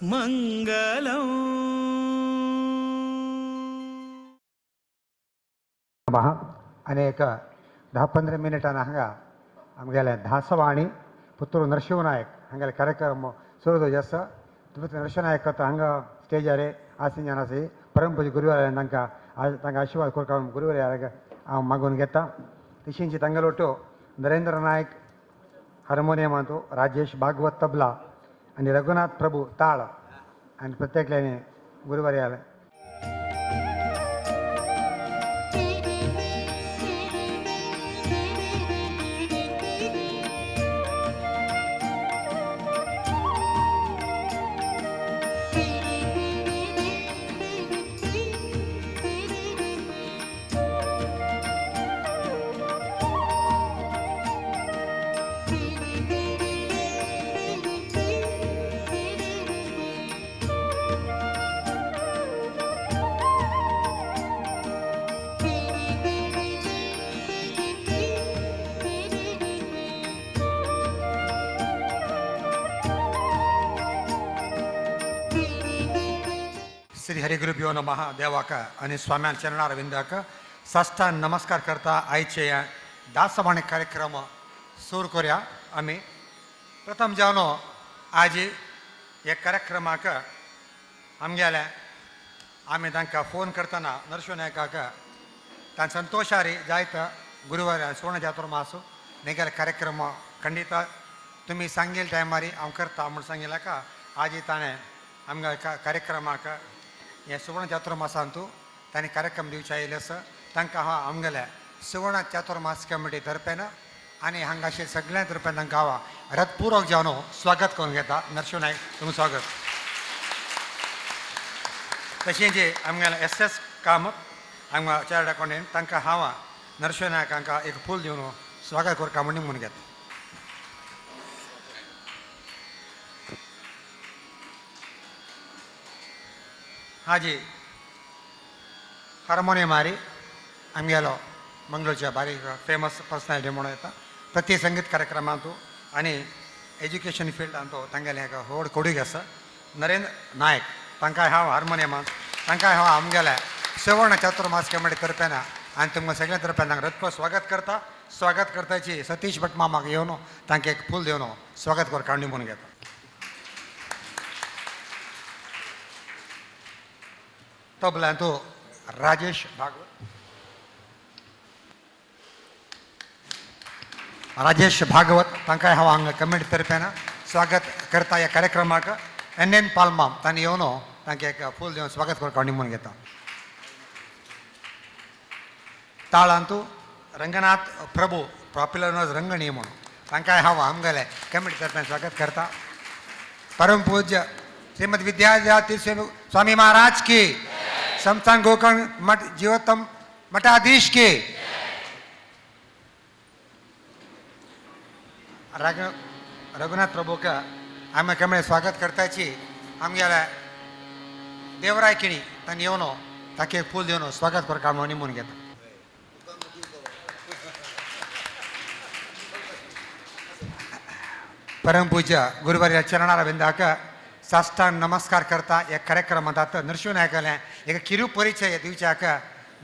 मंगलम। अनेक 10-15 मिनटान हांगा आमगेले दासवाणी पुत्तूर नरशिंह नायक हांगेले कार्यक्रम सुरू आसा. पुत्तूर नरशिंह नायक हांगा स्टेजार आसिंजान आसा. परमपूज्य गुरुवार तांकां तांकां आशिर्वाद करता गुरुवार हांव मागून घेता. तशींची तांगेलोटो नरेंद्र नायक हार्मोनियमांतू, राजेश भागवत तबला आनी रघुनाथ प्रभू ताळ आनी प्रत्येकल्यानी गुरुवार आले. श्री हरिगुरुभ्यो नमः. देवाक आणि स्वाम्यान चरणारविंदाक साष्टांग नमस्कार करता आयचे दासवाणी कार्यक्रम सुरू करूया. आमी प्रथम जावन आज हे कार्यक्रमाक आमगेले आमी तांकां फोन करतना नरशिंह नायकाक तांकां संतोशारी जायत गुरुवार सुवर्ण चातुर्मास नेगेले कार्यक्रम खंडित तुमी सांगेल टायमारी हांव करता म्हूण सांगिल्ल्या का आज ताणें आमगे कार्यक्रमाक हे सुवर्ण चातुर्मासांतू तांणी कार्यक्रम दिवचे आयिल्ले आसा. तांकां हांव आमगेले सुवर्ण चातुर्मास कमिटी तर्फेन आनी हांगाशे सगळ्या तर्फेन तांकां हांव हृदपूर्वक जावन स्वागत करून घेता. नरशिंह नायक तुमकां स्वागत. तशेंच आमगेले एस एस कामत हांगा चार्ट अकाउंटंट तांकां हांव नरशिंह नायक हांकां एक फूल दिवन स्वागत करता म्हूण घेता. हाजी हार्मोनियम हारी आमगेलो मंगळूरच्या बारीक फेमस पर्सनॅलिटी म्हणून येता. प्रति संगीत कार्यक्रमांतू आनी एज्युकेशन फिल्डांत तांगेलें एक व्हड कोडूग आसा. नरेंद्र नायक तांकां हांव हार्मोनियमांत तांकां हांव आमगेले सुवर्ण चातुर्मास कमिटी तर्फेन आनी तुमकां सगळ्या तर्फेन तांकां रत्प स्वागत करता. स्वागत करताची सतीश भट मामाक येवन तांकां एक फूल दिवन स्वागत कर काडणी म्हणून घेता. तबल्यांतू राजेश भागवत, राजेश भागवत तांकां हांव हांगा कमिटी तर्फेन स्वागत करता ह्या कार्यक्रमाक. एन एन पालमाम तांणी येवन तांकां एक फूल दिवन स्वागत करता म्हणून घेता. ताळांतू रंगनाथ प्रभू पॉप्युलर नोज रंगणी म्हणून तांकां हांव आमगेले कमिटी तर्फेन स्वागत करता. परमपूज्य श्रीमद विद्याधीश स्वामी महाराज की, संस्थान गोकर्ण मठ जीवोत्तम मठाधीश के, रघुनाथ प्रभू का आम्ही कमळे स्वागत करताची आमगेले देवराय किणी तांणी येवन ताके फूल दिवन स्वागत करता म्हणून निमून घेता. परमपूज्य गुरुवार चरणारविंदाक साष्टांग नमस्कार करता. एक कार्यक्रमांत नरशिंह नायकाले एक किरू परिचय दिवच्याक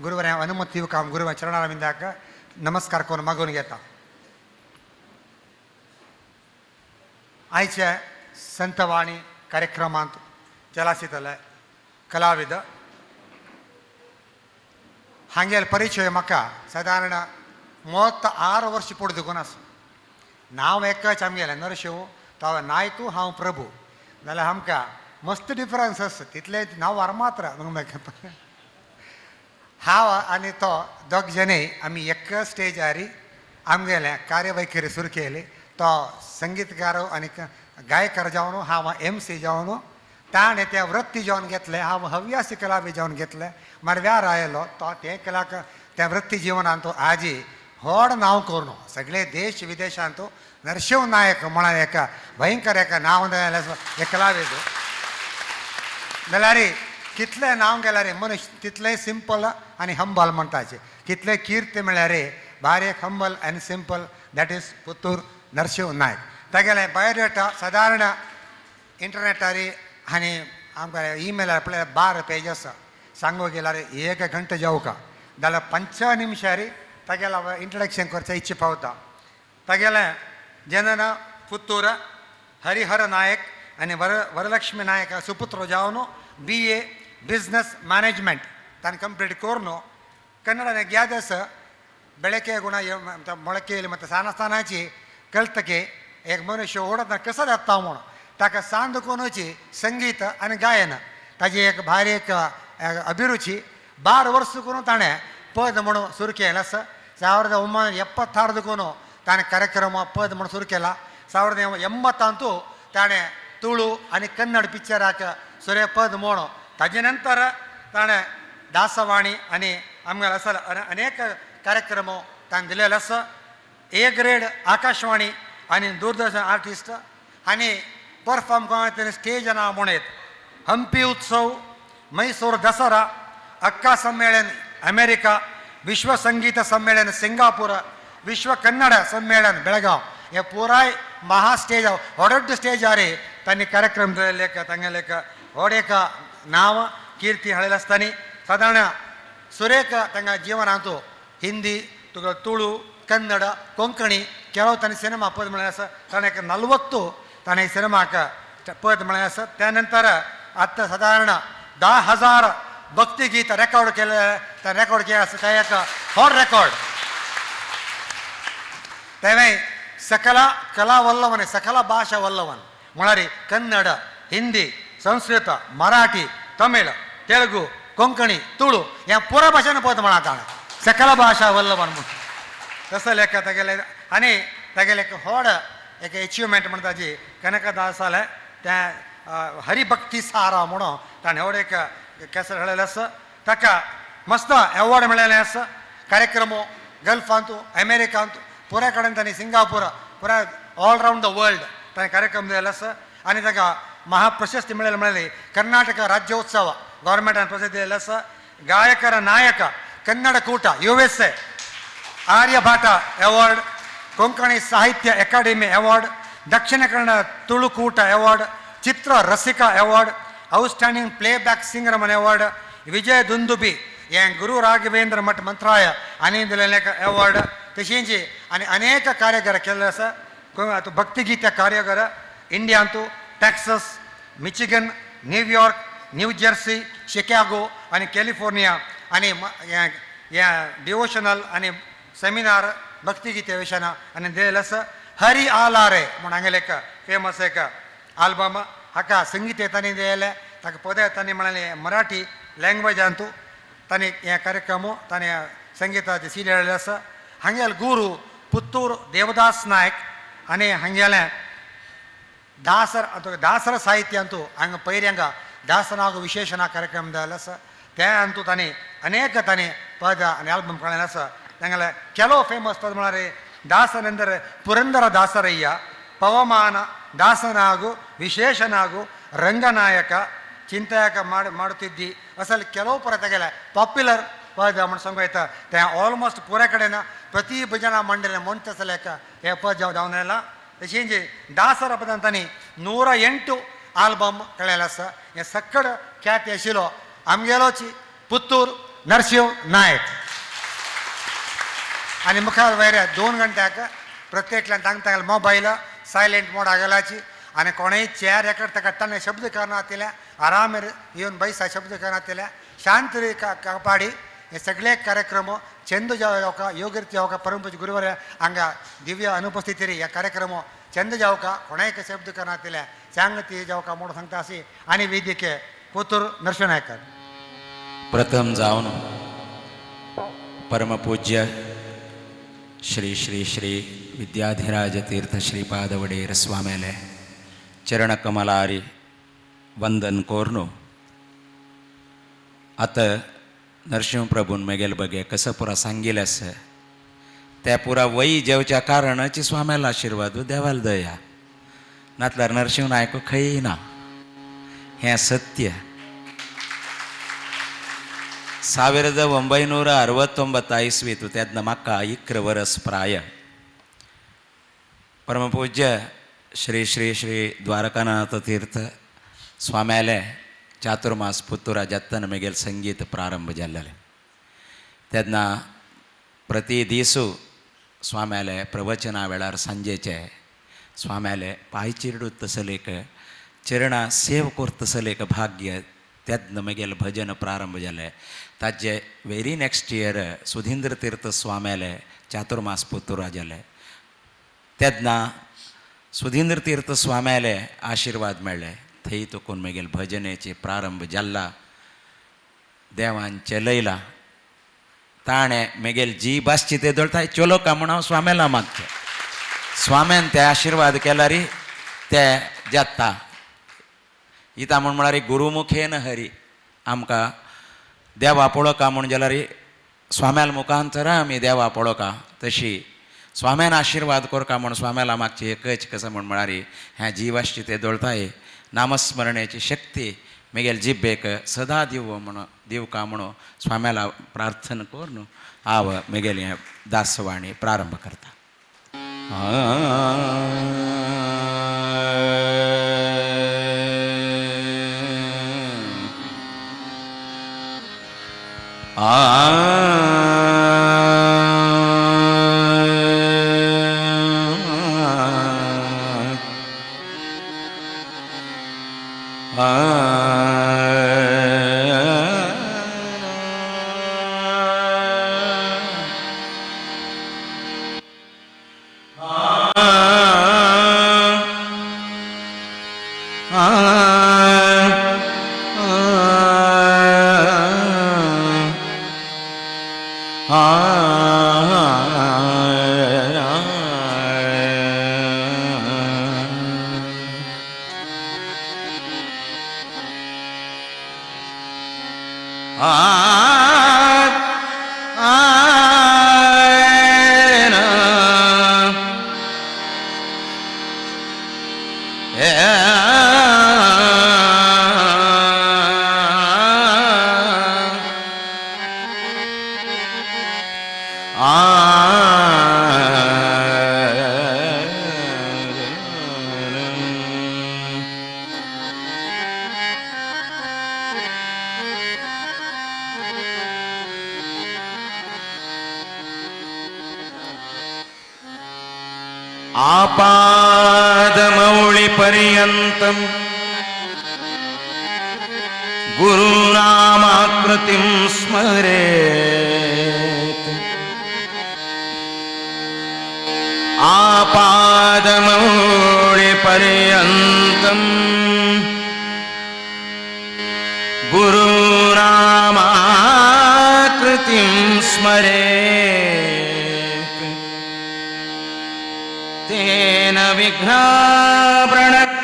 गुरुवार अनुमती दिवका गुरुवार चरणारविंदाक नमस्कार करून मागून घेता. आयचे संतवाणी कार्यक्रमांत जलासितले कलाविद हांगेले परिचय म्हाका सादारण 36 वर्स पुढे दुखून आसा. नांव एकच आमगेलें नरशिंव, तो नायकू हांव प्रभू, जाल्यार आमकां मस्त डिफरन्स आसा तितलें नांव मात्र. हांव आनी तो दोग जने आमी एक स्टेजार आमगेलें कार्यवैखरी सुरू केली. तो संगीतकार आनी गायकार जावन हांव एम सी जावन ताणें त्या वृत्ती जावन घेतलें, हांव हव्यासी कलावी जावन घेतलें. मागीर आयलो तो ते कलाक त्या वृत्ती जिवनान तो आजी व्हड नांव करून सगळे देश विदेशांत नरशिंह नायक म्हणून एक भयंकर एक नांव एक कलाविद. जाल्यार कितलें नांव गेल्यार मनीस तितलें सिंपल आनी हंबल म्हणटाचे, कितलें कीर्ती म्हळ्यार भारी एक humble and simple, that is Puttur Narasimha Nayak. तागेलें बायोडेटा सादारण इंटरनेटार आनी आमकां इमेलार पळय 12 पेज आसा सांगो गेल्यार एक घंटे जावका जाल्यार 5 निमिषारी तागेलो इंट्रोडक्शन करचे इच्छे पावता. तागेलें जनन ಪುತ್ತೂರ ಹರಿಹರ ನಾಯಕ್ आणि ವರಲಕ್ಷ್ಮಿ ನಾಯಕ ಸುಪುತ್ರ ಜಾವನು. ಬಿ.ಎ. ಬಿಸ್ನೆಸ್ ಮ್ಯಾನೇಜ್ಮೆಂಟ್ ತಾನು ಕಂಪ್ಲೀಟ್ ಕೋರ್ನು. ಕನ್ನಡನ ಗ್ಯಾದಸ್ ಬೆಳಕೆ ಗುಣ ಮೊಳಕೆಯಲ್ಲಿ ಮತ್ತು ಸಾನ ಸ್ಥಾನಾಚಿ ಕಲ್ತಕೆ एक मनुष्य ओडत कसं जाता म्हणून ताका सांद कोनूची संगीत आनी गायन ताजी एक भारी एक अभिरुची. 12 वर्स करून ताणें पद म्हणून सुरू केलें आसा. 1976 ದಕ್ಕೂ ತಾणे ಕಾರ್ಯಕ್ರಮ पद म्हणून सुरू केला. 1980 ಅಂತೂ ताणें तुळू आनी कन्नड पिक्चराक सुरे पद म्हणून ताजे नंतर ताणें दासवाणी आनी आमगेलो असल अनेक कार्यक्रम ताणें दिलेले आसा. ए ग्रेड आकाशवाणी आनी दूरदर्शन आर्टिस्ट आनी परफॉर्म कोण स्टेज ना म्हणत हम्पी उत्सव, मैसूर दसरा, अक्का सम्मेलन अमेरिका, विश्व संगीत सम्मेलन सिंगापूर, विश्व कन्नड सम्मेलन बेळगांव हे पुराय महा स्टेज ಹೊಡೊಡ್ಡ ಸ್ಟೇಜ್ ಆರಿ ತನ್ನ ಕಾರ್ಯಕ್ರಮ ಲೇಖ ತಂಗಲೇಖ ಹೊಡೇಕ ನಾವ ಕೀರ್ತಿ ಹಳೆಲಸ್ತಾನಿ. ಸಾಧಾರಣ ಸುರೇಖ ತಂಗ ಜೀವನ ಅಂತೂ ಹಿಂದಿ, ತುಳು, ಕನ್ನಡ, ಕೊಂಕಣಿ ಕೆಲವು ತನ್ನ ಸಿನಿಮಾ ಪದ म्हळ्यार ताणें 40 ताणें सिनेमाक पद म्हळ्यार आसा. त्यानंतर आतां सादारण 10,000 भक्तिगीत रेकॉर्ड केले, रेकॉर्ड केले आसा. ते एक व्हड रेकॉर्ड. तेवें सकಲ ಕಲಾವಲ್ಲವನೆ, ಸಕಲ ಭಾಷಾ ವಲ್ಲವನ್ म्हळ्यार ಕನ್ನಡ, ಹಿಂದಿ, ಸಂಸ್ಕೃತ, मराठी, तमिळ, तेलुगू, कोंकणी, तुळू ह्या पुरा भाशेन पद म्हणा ताणें. सकल भाशा वल्लभन म्हणून तसो लेखा तागेले. आनी तागेले एक व्हड एक एचिवमेंट म्हणटा जी कनकदासाले त्या हरिभक्ती सारा म्हणून ताणें व्हड एक केसर मेळिल्लें आसा. ताका मस्त अवॉर्ड मेळिल्लें आसा. कार्यक्रम गल्फांतू, अमेरिकांतू, पुराय कडेन तांणी, सिंगापूर, पुराय ऑल रावंड the world ताणें कार्यक्रम दिलेलो आसा. आनी ताका महाप्रशस्ती मेळिल्ले म्हळ्यार कर्नाटक राज्योत्सव गव्हर्मेंटान प्रसिद्धी दिलेलो आसा. ಗಾಯಕರ ನಾಯಕ ಕನ್ನಡ ಕೂಟ ಯು.ಎಸ್.ಎ., ಆರ್ಯಭಟ ಅವಾರ್ಡ್, ಕೊಂಕಣಿ ಸಾಹಿತ್ಯ academy award, Dakshina Kannada Tulu Koota award, ಚಿತ್ರ ರಸಿಕ ಅವಾರ್ಡ್, ಔಟ್ಸ್ಟ್ಯಾಂಡಿಂಗ್ ಪ್ಲೇಬ್ಯಾಕ್ ಸಿಂಗರ್ ಮನೆ ಅವಾರ್ಡ್, ವಿಜಯ ದುಂದುಬಿ ಏನ್ ಗುರು ರಾಘವೇಂದ್ರ ಮಠ ಮಂತ್ರಾಯ ಅನೇಕ ಅವಾರ್ಡ್ तशींच आनी अनेक ಕಾರ್ಯಾಗಾರ केल्ले आसा. भक्तिगीत ಕಾರ್ಯಾಗಾರ ಇಂಡಿಯಾ ಅಂತೂ Texas, Michigan, New York, new Jersey, Chicago आनी कॅलिफोर्निया आनी ह्या डिवोशनल आनी सेमिनार भक्तिगीते विशयान आनी दिलेलें आसा. हरी आला रे म्हूण हांगेलें एक फेमस एक आल्बम. हाका संगीत तांणी दिलेलें, ताका पद तांणी म्हळ्यार मराठी लँग्वेजांतू तांणी हे कार्यक्रम ताणें संगीताचे सी डी आसा. हांगेले गुरू पुत्तूर देवदास नायक आनी हांगेलें ದಾಸರ ಅಥವಾ ದಾಸರ ಸಾಹಿತ್ಯ ಅಂತೂ ಹಂಗ ಪೈರ್ಯಂಗ ದಾಸನಾಗು ವಿಶೇಷಣ ಕಾರ್ಯಕ್ರಮದಲ್ಲಿ ಆसा. ते ಅಂತೂ ತಾನೇ ಅನೇಕ ತಾನೇ ಪದ ಆनी ಆಲ್ಬಮ್ कळ्ळें आसा. तांगेले ಕೆಲವು ಫೇಮಸ್ ಪದ म्हळ्यार ದಾಸನೆಂದರೆ ಪುರಂದರ ದಾಸರಯ್ಯ, ಪವಮಾನ, ದಾಸನಾಗು ವಿಶೇಷನಾಗು, ರಂಗನಾಯಕ, ಚಿಂತಾಯಕ ಮಾಡಿ ಮಾಡುತ್ತಿದ್ದಿ ಅಸಲು ಕೆಲವು ಪರ ತೆಗೆಲೆ ಪಾಪ್ಯುಲರ್ ಪದ म्हण सांगू येता. ते ऑलमोस्ट पुराय कडेन प्रति भजना मंडळ ಮೊಂಚಸಲೇಕ हे पद जावन येला. तशेंच दासर पदान तांणी 108 आल्बम कळ्ळेलें आसा. हे सक्कड ख्याती आशिल्लो आमगेलोची पुत्तूर नरशिंव नायक. आनी मुखार वयर 2 घंट्याक प्रत्येकल्यान तांकां तांगेले मोबायल सायलेंट मोड आगेलाची आनी कोणेय चेअर एकडे काडटाना शब्द करनातिले, आरामेर येवन बैसा, शब्द करनातिले शांत कापाडी. हे सगळे कार्यक्रम चंद जावका, योग्य जावका. परमपूज्य गुरुवर हांगा दिव्य अनुपस्थिती ह्या कार्यक्रम चंद जावका, कोणाय शब्द करनातिले सांगती जावका म्हणून सांगता अशी आनी वेदिके पुत्तूर नरशिंह नायकर. प्रथम जावन परमपूज्य श्री श्री श्री विद्याधिराज तीर्थ श्रीपाद वडेर स्वाम्याले चरणकमलारी वंदन कोरनो. आतां नरशिंह प्रभून मेगेल बगे कसं पुरा सांगिल्लें आसा त्या पुरा वय जेवच्या कारणाची स्वाम्याला आशिर्वाद, देवाल दया नातल्यार नरशिंह नायक खंय ना, हें सत्य. 1969 ಇಸ್ವಿತು तेन्ना म्हाका 11 वरस प्राय. परमपूज्य श्री श्री श्री द्वारकानाथ तीर्थ स्वाम्याले चातुर्मास पुत्तुरा जात्तन मेगेल संगीत प्रारंभ जाल्लें. तेन्ना प्रति दिसू स्वाम्याले प्रवचना वेळार सांजेचे स्वाम्याले पांय चिरडूत तसलेक चरणा सेव करतसलेक भाग्य तेन्ना मेगेल भजन प्रारंभ जालें. ताजे वेरी नेक्स्ट इयर सुधींद्र तीर्थ स्वाम्याले चातुर्मास पुत्तुरा जालें. तेन्ना सुधींद्र तीर्थ स्वाम्याले आशिर्वाद मेळ्ळे. थंय तुकून मेगेल भजनेचे प्रारंभ जाल्ला. देवान चलयला. ताणें मेगेल जी भासची ते दळताय चलो का म्हूण हांव स्वाम्याला मागचें. स्वाम्यान ते आशिर्वाद केल्यार ते जाता. इता म्हूण म्हळ्यार गुरुमुखेन हरी आमकां देवा पळोवका म्हूण जाल्यार स्वाम्याल मुखांतरा आमी देवा पळोवका. तशी स्वाम्यान आशिर्वाद करका म्हूण स्वाम्याला मागची एकच कसं म्हूण म्हळ्यार ह्या जिवाशी ते दळताय नामस्मरणेची शक्ती मेगेल जिब्बेक सदा दिव म्हूण दिवका म्हणून स्वाम्याला प्रार्थना करून हांव मेगेली हें दासवाणी प्रारंभ करता. आपादमौलिपर्यन्तं गुरुनामाकृतिं स्मरेत्. आपादमौलिपर्यन्तं गुरुनामाकृतिं स्मरेत्. तेन विघ्ना प्रणश्यन्ति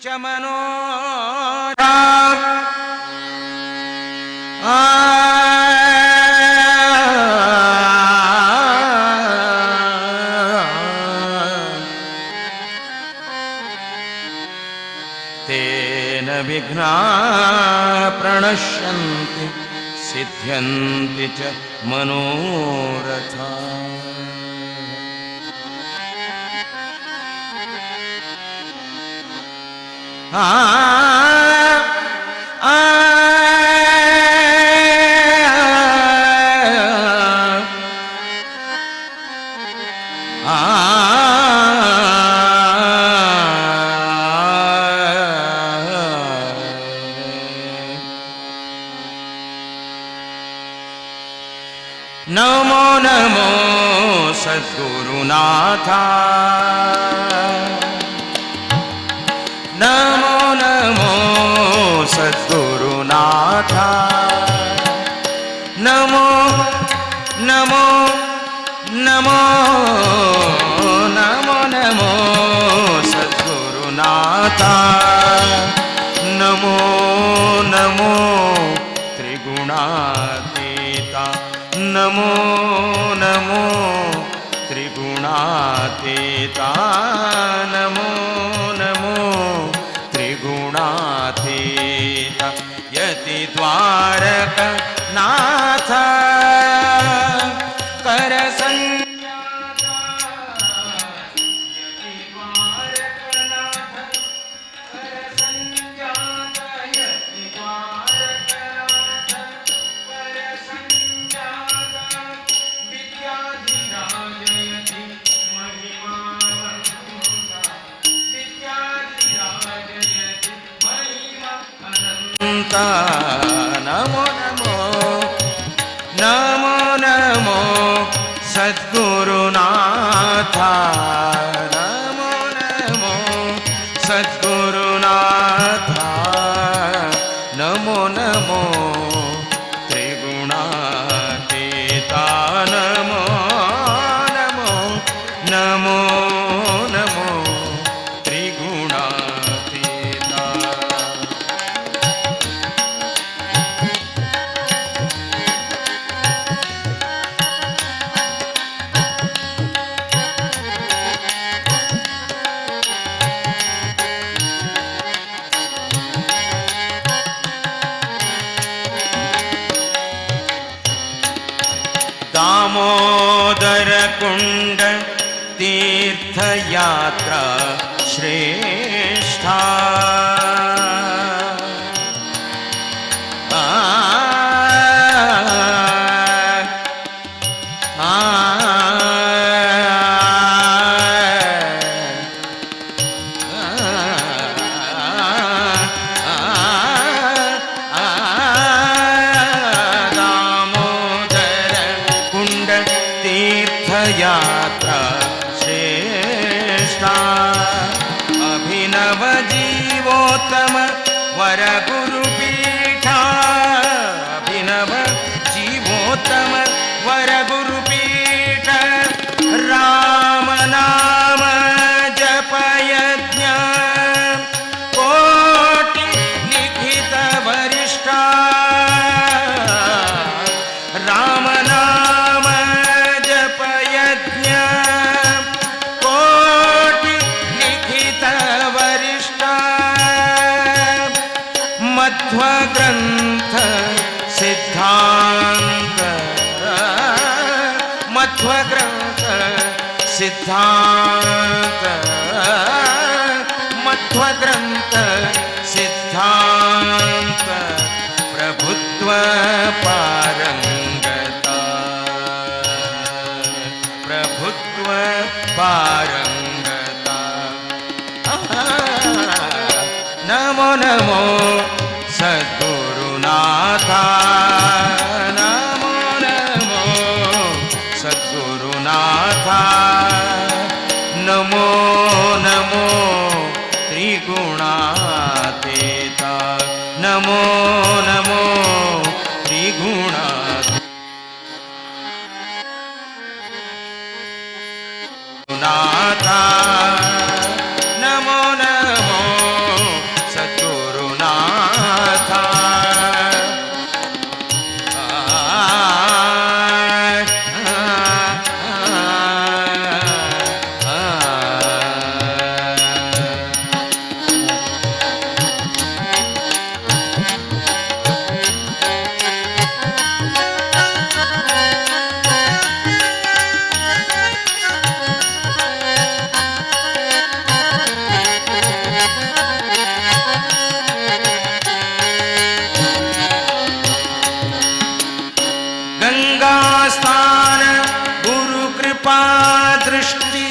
च मनोरथा. तेन विघ्ना प्रणश्यन्ति सिद्ध्यन्ति च मनोरथा. आ आ आ नमो नमो सद्गुरुनाथा. नमो नमो सद्गुरुनाथा. नमो नमो नमो नमो नमो सद्गुरुनाथा. नमो नमो त्रिगुणातीता. नमो नमो त्रिगुणातीता. नमो नमो त्रिगुणातीता. यति द्वारक नाथ कर संज्ञाता. नमो नमो नमो नमो सद्गुरुनाथा नमो नमो सद्गुरुनाथा नमो नमो त्रिगुणातीता नमो नमो नमो नमो त्रिगुणातीता. दामोदर कुंड तीर्थयात्रा श्रेष्ठा. आ, आ, दामोदर कुंड तीर्थयात्रा श्रेष्ठा. अभिनव जीवोत्तम वर गुरुपीठा. अभिनव जीवोत्तम वर गुरुपीठ. राम नाम जपयज्ञ कोटि लिखित वरिष्ठा. राम नाम जपयज्ञ कोटि लिखित वरिष्ठा. मध्व ग्रंथ सिद्धांत मध्व ग्रंथ सिद्धांत मध्व ग्रंथ सिद्धांत प्रभुत्व पारंगता प्रभुत्व पारंगता. नमो नमो सद्गुरुनाथा नमो नमो सद्गुरुनाथा नमो नमो त्रिगुणातीता नमो नमो त्रिगुणा नाथा नमो नमो सद्गुरुनाथा. गंगा स्थान गुरु कृपा दृष्टि.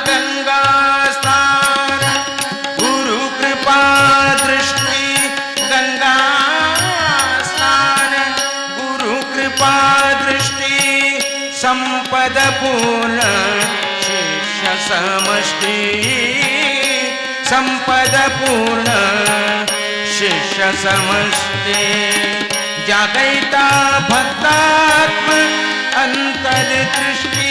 गंगा स्थान गुरु कृपा दृष्टि. गंगा स्थान गुरु कृपा दृष्टि. संपद पूर्ण शिष्य समष्टि. संपद पूर्ण शिष्य समष्टि. जागैता भक्तात्म अंतर्दृष्टि.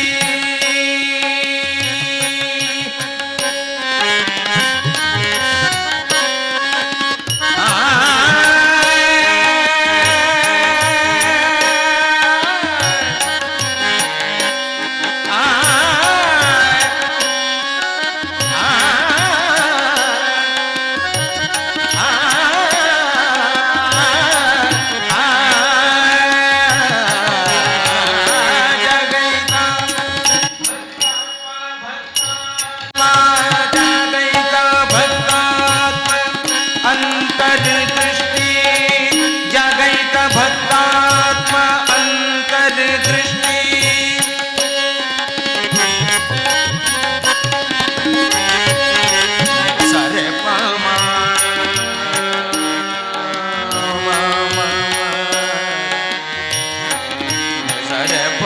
रे प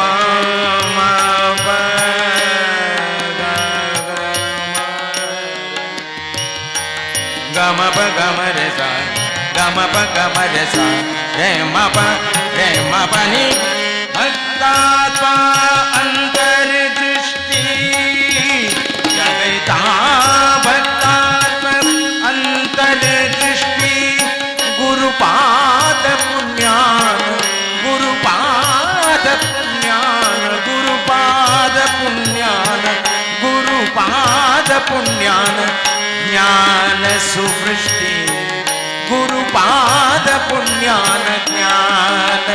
म प ग ग म प ग म रे सा ग म प ग म रे सा रे म प रे म प नि भक्तात्मा अंतर्दृष्टि जगता भक्तात्मा अंतर्दृष्टि गुरुपाद पुण्यान गुरुपाद पुण्यान गुरुपाद पुण्यान गुरुपाद पुण्यान ज्ञान सुवृष्टि गुरुपाद पुण्यान ज्ञान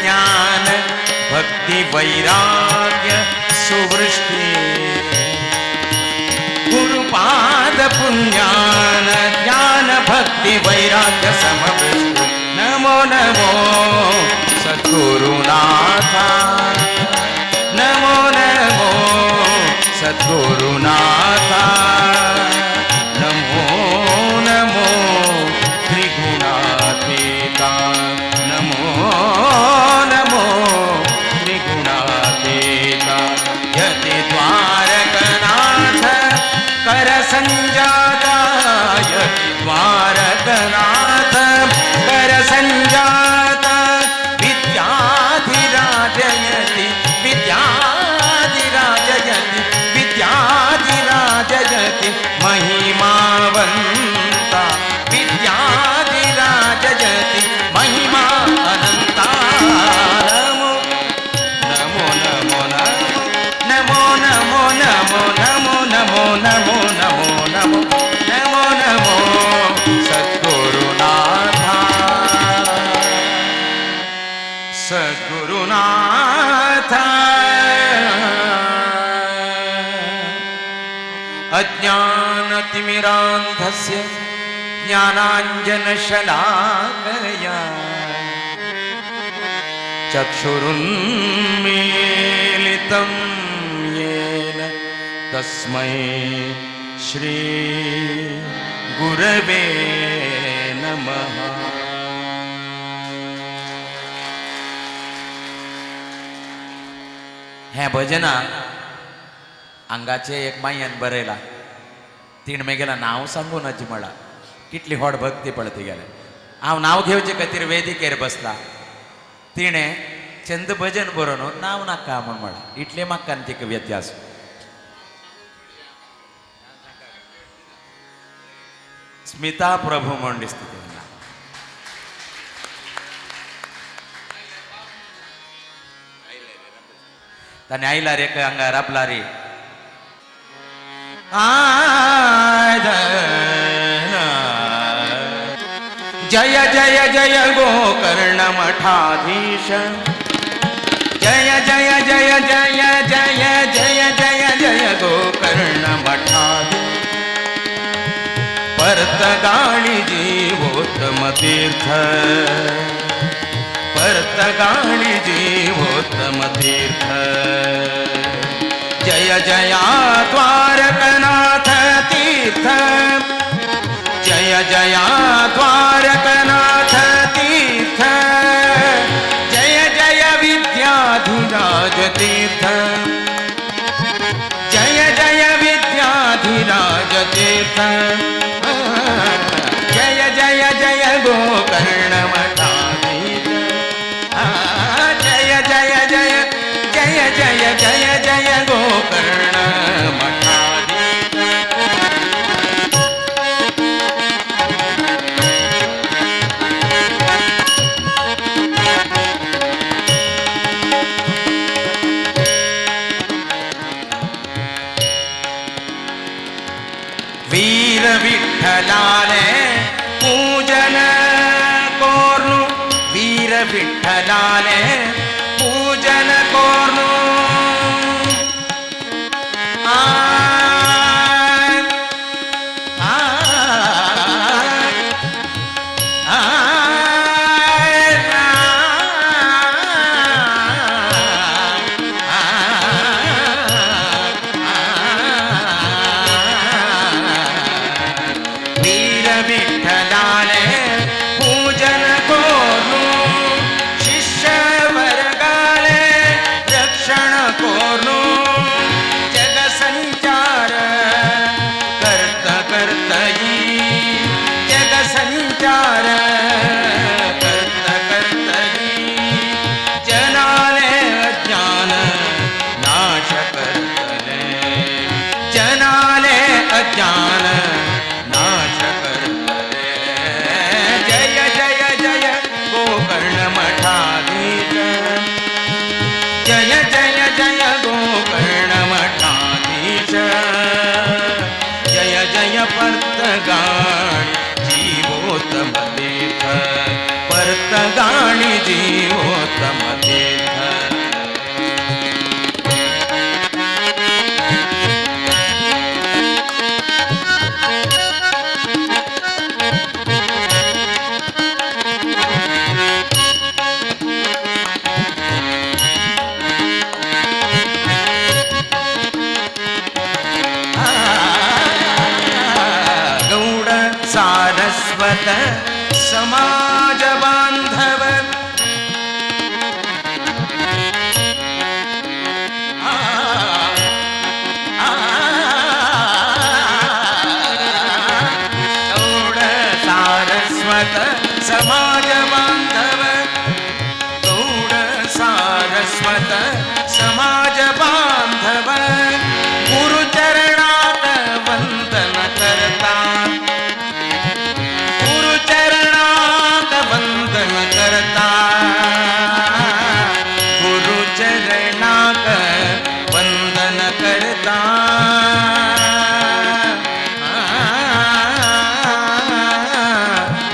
ज्ञान भक्ति वैराग्य सुवृष्टि गुरुपाद पुण्यान ज्ञान भक्ति वैराग्य समवृष्टि नमो नमो सद्गुरुनाथा नमो नमो सद्गुरुनाथा नमो नमो त्रिगुणातीता नमो नमो त्रिगुणातीता यति द्वारकनाथ कर संजाता यति द्वारकनाथ कर संजाता विद्याधिराजयति विद्याधिराजयति विद्याधिराजयति महिमावन्ता विद्याधिराजयति महिमा अनंता नमो नमो नमो नमो नमो नमो नमो नमो नमो नमो नमो नमो नमो सद्गुरुनाथा सद्गुरुनाथा अज्ञानतिमिरान्धस्य ज्ञानाञ्जनशलाकया चक्षुरुन्मीलितं येन तस्मै श्री गुरवे नमः। हें भजना हांगाचे एक मायन बरयला, तिणें मेगेला नांव सांगू नज म्हळां, कितली व्हड भक्ती पळय गेले। हांव नांव घेवचे खातीर वेदिकेर बसला, तिणें चंद भजन बरोवन नांव नाका म्हूण म्हळां, इतलें म्हाका आनी तिका व्यत्यास। स्मिता प्रभू म्हूण दिसता तिका। ताणें आयला रे हांगा राबला रे जय जय जय गोकर्ण मठाधीश जय जय जय जय जय जय जय जय गोकर्ण मठाधीश पर्तगाळी जीवोत्तम तीर्थ पर्तगाळी जीवोत्तम तीर्थ जय जया द्वारकनाथ तीर्थ जय जया द्वारकनाथ तीर्थ जय जय विद्याधिराज तीर्थ जय जय विद्याधिराज तीर्थ जय जय जय गोकर्ण मठाधीश जय जय जय जय जय जय जय गोकर्ण मठाधीश। वीर विठ्ठलाले पूजन कोर्नु वीर विठ्ठलाले पूजन कोर्नु आ आ आ वीर विठ्ठलाले पूजन कोर्नु शिष्यवर जय जय जय गोकर्ण मठाधीश जय जय पर्तगाणी जीवोत्तम तीर्थ पर्तगाणी जीवोत्तम तीर्थ. गौड सारस्वत समाज बांधव गौड सारस्वत समाज बांधव गौड सारस्वत समाज बांधव गुरुचरणात वंदन करता गुरुचरणात वंदन करता गुरुचरणात वंदन करता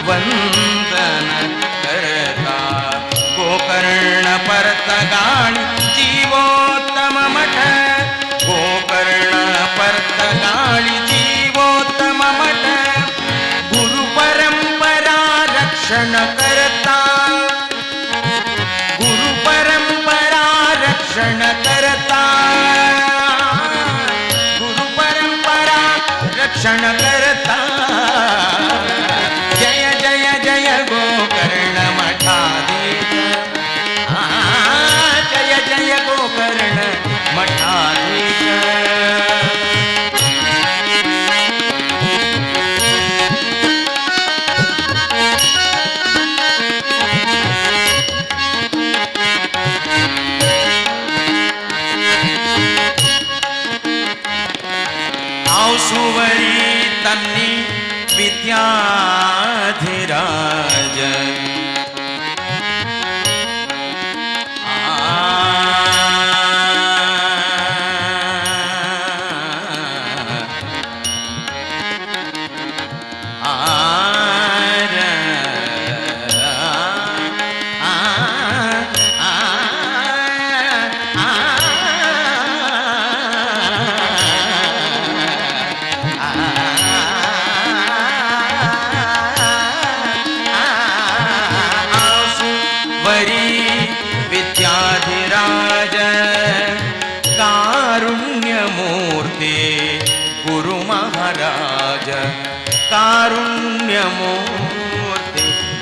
वंदन करता. गोकर्ण पर्तगाणी जीवोत्तम मठ गोकर्ण पर्तगाणी जीवोत्तम मठ गुरु परंपरा रक्षण करता गुरु परंपरा रक्षण करता गुरु परंपरा रक्षण करता. जय जय जय गोकर्ण मठाधीश जय जय गोकर्ण मठाधीश. आवसुवरी तन्नी विद्याधिराज वरी विद्याधिराज कारुण्यमूर्ते गुरु महाराज कारुण्यमूर्ते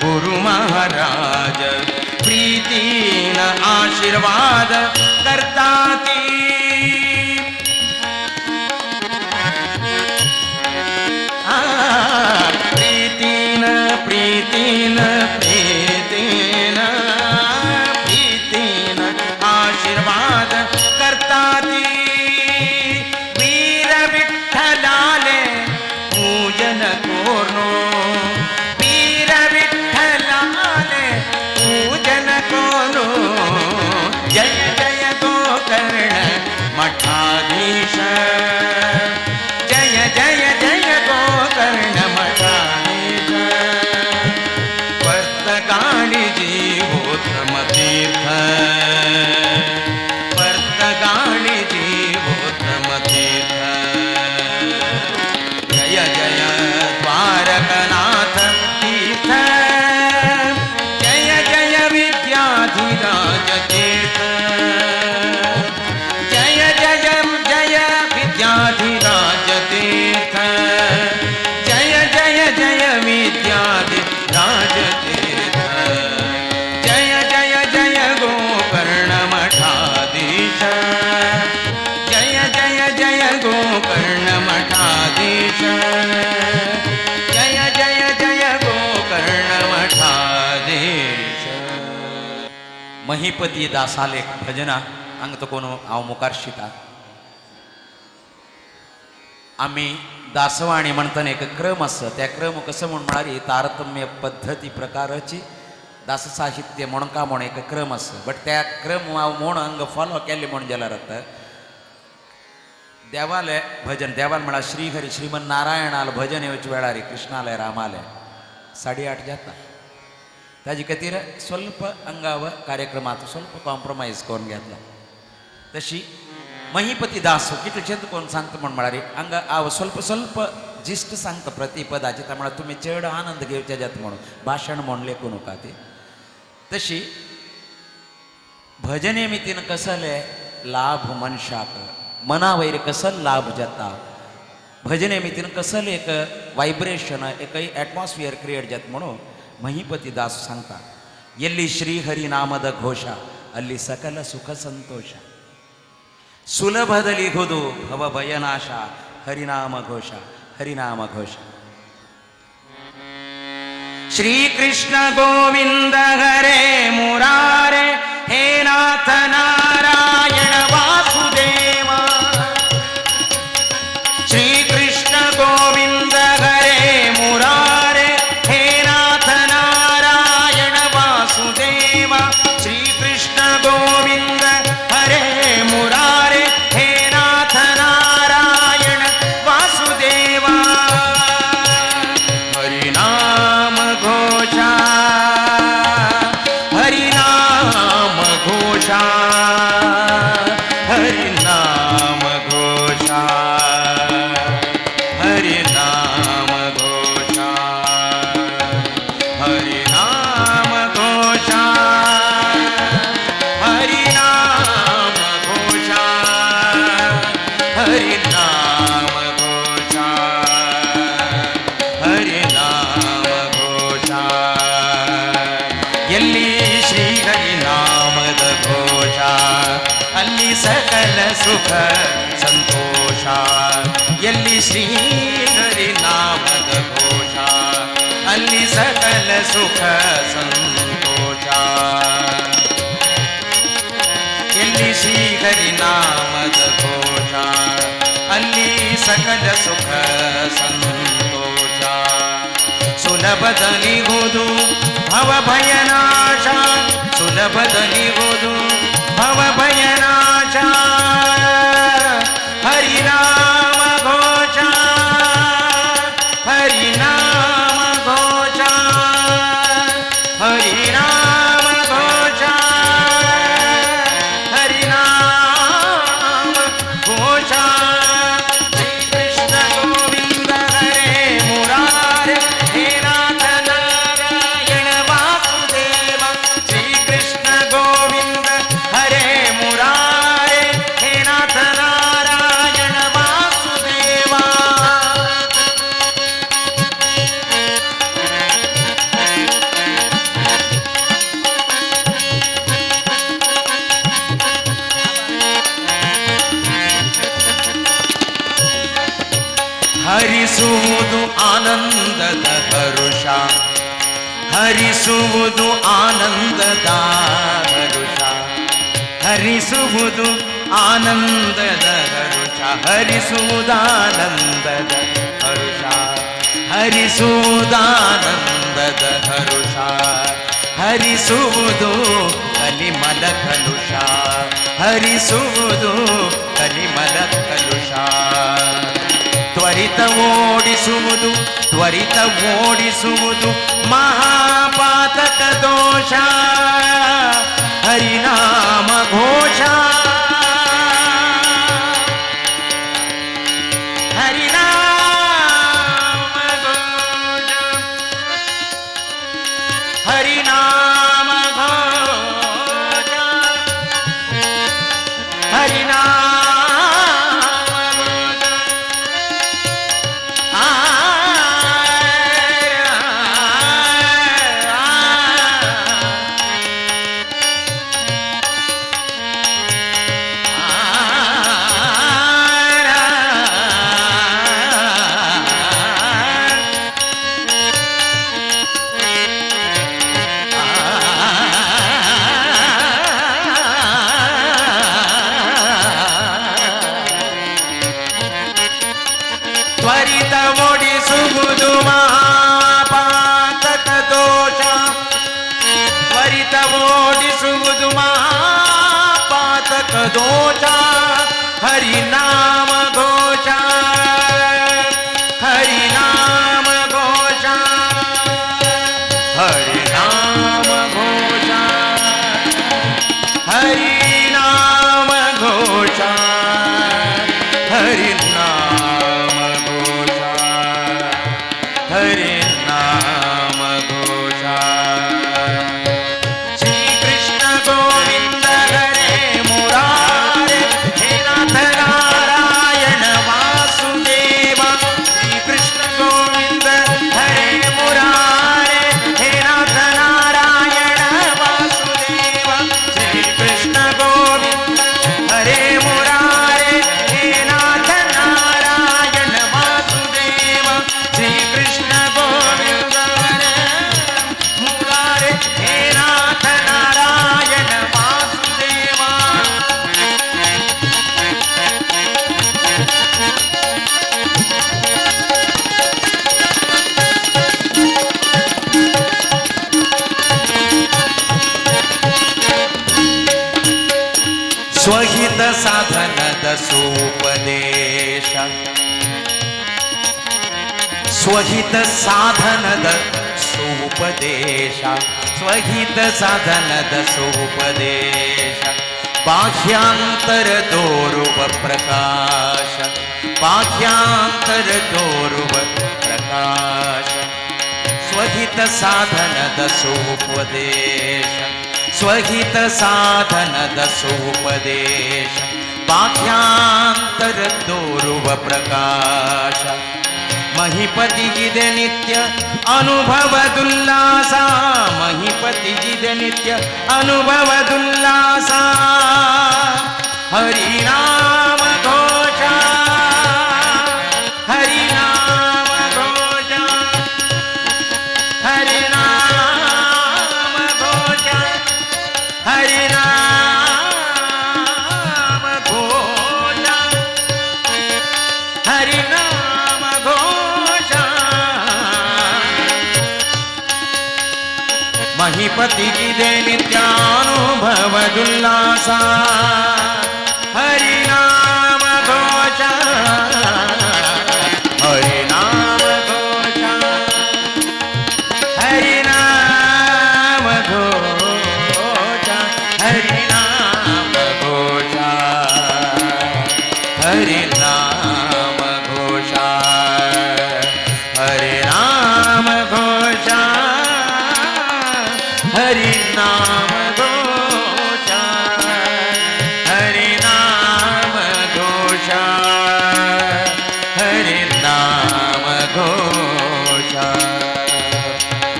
गुरु महाराज प्रीतीन आशीर्वाद करताती प्रीतीन प्रीतीन प्रीतीन प्रीतीन आशीर्वाद करताती वीर विठ्ठलाले पूजन कोरनो वीर विठ्ठलाले पूजन कोरो जय जय गोकर्ण मठाधीश जय जय जय गोकर्ण मठाधीश पर्तगाणी जीवोत्तम तीर्थ पर्तगाणी जीवोत्तम तीर्थ जय जय द्वारकनाथ तीर्थ जय जय विद्याधिराज तीर्थ जय जय जय विद्याधिराज तीर्थ जय जय जय विद्याधिराज तीर्थ जय जय जय गोकर्ण मठाधीश जय जय जय गोकर्ण मठाधीश जय जय जय गोकर्ण मठाधीश. महिपती दासालेख भजना हांगा तो कोण हांव मुखार शिता. आमी दासवाणी म्हणतना एक क्रम आसा त्या क्रम कसो म्हूण म्हळ्यार तारतम्य पद्दती प्रकाराची दास साहित्य म्हणून का म्हण एक क्रम आसा, बट त्या क्रम हांव म्हूण हांगा फॉलो केल्ले म्हूण जाल्यार आतां देवाले भजन, देवाल म्हळ्यार श्रीहरी श्रीमन नारायणाल भजन येवचे वेळार कृष्णाले रामाले 8:30 जाता. ताजे खातीर स्वल्प अंगाव कार्यक्रमात स्वल्प कॉम्प्रोमायज करून घेतला. तशी महिपती दास कितले कोण सांगता म्हण म्हळ्यार हांगा हांव स्वल्प स्वल्प जिश्ट सांगता प्रतिपदाचे, त्या म्हळ्यार तुमी चड आनंद घेवचे जाता म्हणून भाशण म्हण लेखू नका ती. तशी भजने मितीन कसले लाभ मनशाक, मना वयर कसल लाभ जाता, भजने मितीन कसल एक वायब्रेशन एक एटमॉस्फियर क्रिएट जाता म्हणून महिपती दास सांगता. एल्ली श्रीहरी नामद घोषा ಅಲ್ಲಿ ಸಕಲ ಸುಖ ಸಂತೋಷ, ಸುಲಭದಲ್ಲಿ ಹುದು ಭವ ಭಯನಾಶ ಹರಿನಾಮ ಘೋಷ ಹರಿನಾಮ ಘೋಷ. ಶ್ರೀಕೃಷ್ಣ ಗೋವಿಂದ ಹರೇ ಮುರಾರೆ ಹೇ ನಾಥ ನಾರಾಯಣ ವಾಸುದೇವ. ಶ್ರೀಕೃಷ್ಣ ಗೋವಿಂದ ಹರೇ ಮುರಾರೆ ಹೇ ನಾಥ ನಾರಾಯಣ ವಾಸುದೇವ. ಶ್ರೀಕೃಷ್ಣ ಗೋವಿಂದ ಹರೇ ಮುರಾರೆ ಹೇ ನಾಥ ನಾರಾಯಣ ವಾಸುದೇವ. ಹರಿನಾಮ ಘೋಷ ಹರಿನಾಮ ಘೋಷ ಹರಿನಾಮ ಘೋಷ ಹರಿನಾಮ ಘೋಷ ಹರಿನಾಮ ಘೋಷ ಹರಿನಾಮ ಘೋಷ ಹರಿನಾಮ ಘೋಷ ಹರಿನಾಮ ಘೋಷ. ಎಲ್ಲಿ ಶ್ರೀ ಹರಿನಾಮದ ಘೋಷ ಅಲ್ಲಿ ಸಕಲ ಸುಖ ಸಂತೋಷ. ಎಲ್ಲಿ ಶ್ರೀ ಹರಿನಾಮದ ಘೋಷ ಅಲ್ಲಿ ಸಕಲ ಸುಖ ಸಂತೋಷ. ಎಲ್ಲಿ ಶ್ರೀ ಹರಿನಾಮದ ಘೋಷ ಅಲ್ಲಿ ಸಕಲ ಸುಖ ಸಂತೋಷ. ಸುಲಭದಲಿಗುದು ಭವ ಭಯನಾಶ ಸುಲಭದಲಿಗುದು ಭವ ಭಯನಾಶ ಹರಿನಾಮ ಘೋಷ ಹರಿನಾಮ ಘೋಷ ಹರಿನಾಮ ಘೋಷ ಹರಿನಾಮ ಘೋಷ. ಶ್ರೀಕೃಷ್ಣ ಗೋವಿಂದ ಹರೇ ಮುರಾರೆ ಹೇ ನಾಥ ನಾರಾಯಣ ವಾಸುದೇವ. ಶ್ರೀಕೃಷ್ಣ ಗೋವಿಂದ ಹರೇ ಮುರಾರೆ ಹೇ ನಾಥ ನಾರಾಯಣ ವಾಸುದೇವ. ಹರಿಸುವುದು ಆನಂದದ ಹರುಷ ಹರಿಸುವುದು ಆನಂದದ ಹರುಷ ಹರಿಸುವುದು ಆನಂದದ ಹರುಷ ಹರಿಸುವುದಾನಂದದ ಹರುಷ ಹರಿಸುವುದಾನಂದದ ಹರುಷ ಹರಿಸುವುದು ಕಲಿಮಲ ಕಲುಷ ಹರಿಸುವುದು ಕಲಿಮಲ ಕಲುಷ. ತ್ವರಿತ ಓಡಿಸುವುದು ತ್ವರಿತ ಓಡಿಸುವುದು ಮಹಾಪಾತಕ ದೋಷ ಹರಿನಾಮ ಘೋಷ ಹರಿನಾಮ ಘೋಷ ಹರಿನಾಮ ಘೋಷ ಹರಿನಾಮ ಘೋಷ. ಆ दोषा हरि नाम घोषा हरि नाम घोषा हरि नाम घोषा हरि नाम घोषा हरि नाम घोषा हरि नाम घोषा। श्री कृष्ण गोविंद हरे मुरारे हे नाथ नारायण वासुदेवा। श्री कृष्ण गोविंद हरे मुरारे हे नाथ नारायण वासुदेवा। श्री कृष्ण गोविंद हरे मुरारे हे नाथ नारायण वासुदेवा। श्री कृष्ण गोविंद हरे मुरारे हे नाथ नारायण वासुदेवा। स्वहित साधन दसोपदेश स्वहित साधन दसोपदेश स्वहित साधन दसोपदेश बाह्यांतर दोरुव प्रकाश बाह्यांतर दोरुव प्रकाश स्वहित साधन दसोपदेश स्वहित साधन दसोपदेश बाह्यांतर दोरुव प्रकाश महिपति गिदे नित्य अनुभव दुल्लासा महिपति गिदे नित्य अनुभव दुल्लासा हरि नाम घोषा हरि नाम घोषा हरि नाम घोषा हरि नाम घोषा हरि नाम घोषा महिपति गिदे नित्यानुभव दुल्लासा हरि नाम घोषा हरि नाम घोषा हरि नाम घोषा हरि नाम घोषा हरि नाम घोषा हरि नाम घोषा हरि नाम घोषा हरि नाम घोषा हरि नाम घोषा।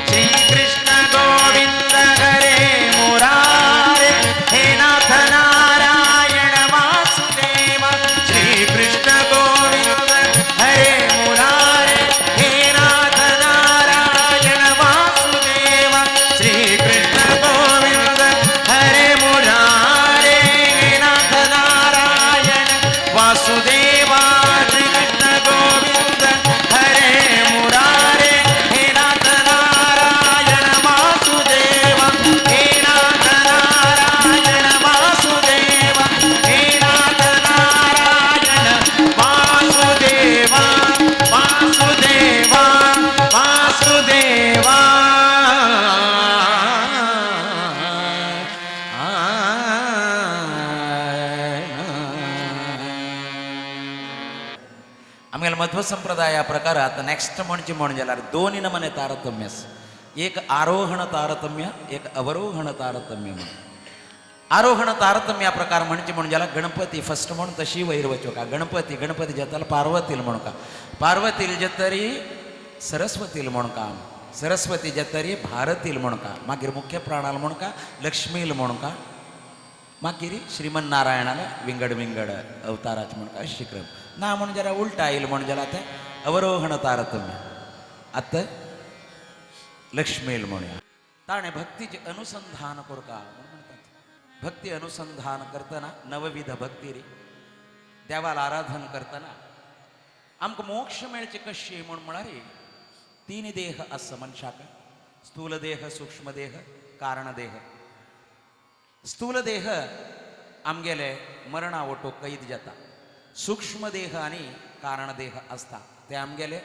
श्री कृष्ण गोविंद हरे मुरारे हे नाथ नारायण वासुदेव। श्री कृष्ण गोविंद हरे मुरारे हे नाथ नारायण वासुदेव। श्री कृष्ण गोविंद हरे मुरारे हे नाथ नारायण वासुदेव। श्री कृष्ण गोविंद हरे मुरारे हे नाथ नारायण वासुदेव। हे नाथ नारायण वासुदेव हे नाथ नारायण वासुदेव वासुदेव वासुदेव। आमगेल्या मध्व संप्रदाय प्रकारात नेक्स्ट म्हणजे म्हण जाल्यार दोन नमने तारतम्य आसा. एक आरोहण तारतम्य एक अवरोहण तारतम्य म्हण. आरोहण तारतम्य हा प्रकार म्हणजे म्हण जाल्यार गणपती फस्ट म्हण तशी वयर वचोका गणपती गणपती जाताल पार्वतील म्हणका पार्वतील जेतरी सरस्वतील म्हणका सरस्वती जेतरी भारतील म्हणका मागीर मुख्य प्राणाल म्हणका लक्ष्मील म्हणका मागीर श्रीमन नारायणाला विंगड विंगड अवताराचे म्हणका अशी क्रम ना म्हण जाल्यार उलटा येयल म्हण जाल्यार आतां अवरोहण तारतम्य आतां लक्ष्मील म्हणया ताणें भक्तीचें अनुसंधान करका म्हूण म्हणटात. भक्ती अनुसंधान करतना नवविध भक्ती रे देवाला आराधन करतना आमकां मोक्ष मेळचे कशी म्हूण म्हळ्यार तीन देह आसा मनशाक स्थूल देह सूक्ष्म देह कारण देह. स्थूल देह आमगेले मरणा वटो कैद जाता. सूक्ष्म देह आनी कारणदेह आसता ते आमगेले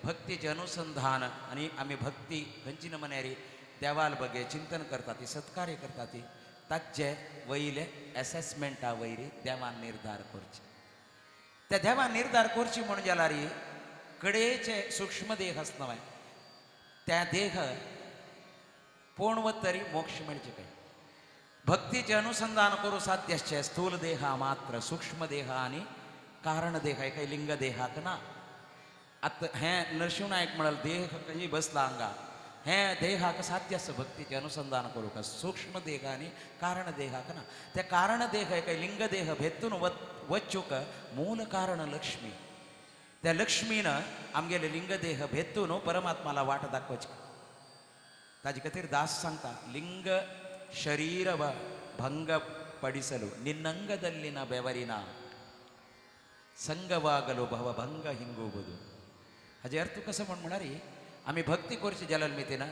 भक्तीचें अनुसंधान आनी आमी भक्ती खंयची नमन्यारी देवाल बगे चिंतन करता ती सत्कार्य करता ती ताचे वयले एसेसमेंटा वयरी देवान निर्धार करचे. त्या देवान निर्धार करची म्हणून जाल्यार कडेचे सूक्ष्म देह आसना त्या देह पोण वतरी मोक्ष मेळचे काय. भक्तीचे अनुसंधान करू साध्य आसचें स्थूल देह मात्र सूक्ष्म देह आनी कारण देह काही लिंग देहाक ना. आतां हें नरशिंव नायक म्हळ्यार देह खंय बसला हांगा हें देहाक साध्य आसा भक्तीचें अनुसंधान करूंक सूक्ष्म देह आनी कारण देहाक ना. त्या कारण देह काही लिंग देह भेतून वचूक मूल कारण लक्ष्मी. त्या लक्ष्मीन आमगेले लिंगदेह भेतून परमात्माला वाट दाखोवची. ताजे खातीर दास सांगता लिंग ಶರೀರವ ಭಂಗಪಡಿಸಲು ನಿನ್ನಂಗದಲ್ಲಿನ ಬೆವರಿನ ಸಂಗವಾಗಲು ಭವಭಂಗ हिंगुವುದು. हाजे अर्थ कसो म्हण म्हळ्यार आमी भक्ती करची जाल्यार मितीन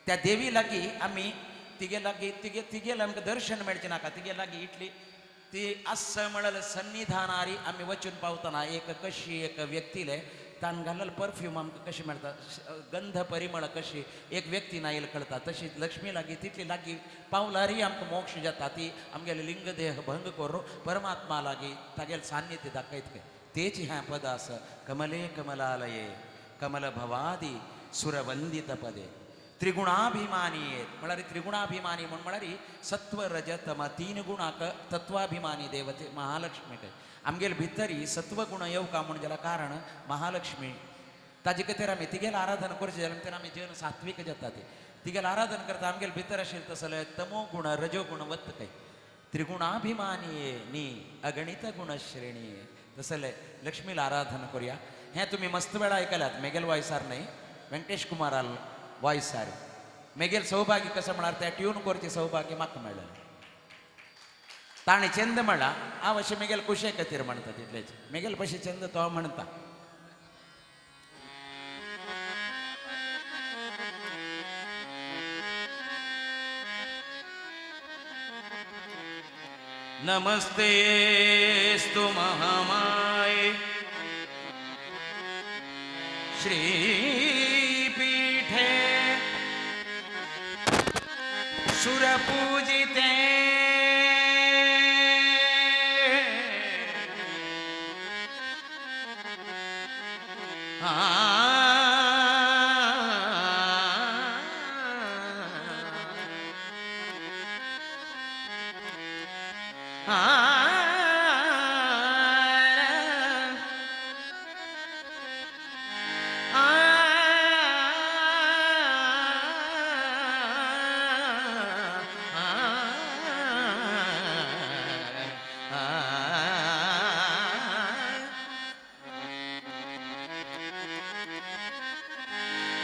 त्या देवी लागीं आमी तिगे लागीं तिगे तिगेलें आमकां दर्शन मेळचें नाका तिगे लागीं इतली ती आसा म्हळ्यार सन्निधानारी आमी वचून पावतना एक कशी एक व्यक्तीले ताण घालल परफ्यूम आमकां कशी मेळटा गंध परिमळ कशी एक व्यक्ती नायल कळटा तशी लक्ष्मी लागीं तितली लागीं पावलारय आमकां मोक्ष जाता. ती आमगेले लिंगदेह भंग करून परमात्मा लागीं तागेले सान्निध्य दाखयत काय तेच हें पद आसा कमले कमलालये कमल भवादी सुरवंदित पदे त्रिगुणाभिमानी म्हळ्यार त्रिगुणाभिमानी म्हूण म्हळ्यार सत्व रज तम तीन गुणाक तत्वाभिमानी देवते महालक्ष्मी काय आमगेले भितरी सत्वगुण येवका म्हूण जाल्यार कारण महालक्ष्मी. ताजे खातीर आमी तिगेलें आराधन करचें जाल्यार तेन्ना आमी जेवन सात्वीक जाता ते तिगेलें आराधन करता आमगेले भितर आशिल्लें तसलें तमो गुण रजो गुण वत काय त्रिगुणाभिमानी नी अगणित गुणश्रेणी तसलें लक्ष्मीला आराधन करूया. हें तुमी मस्त वेळा आयकल्यात मेगेल वॉयसार न्हय वेंकटेश कुमाराल वॉयसार मेगेल सौभाग्य कसं म्हळ्यार त्या ट्यून करचें सौभाग्य म्हाका मेळ्ळें. ताणें छंद म्हणला हांव अशें मेगेल खुशे खातीर म्हणटा तितलेच मेगेल पशी छंद तो म्हणटा. नमस्तेस्तु महामाये श्रीपीठे सुरपूजिते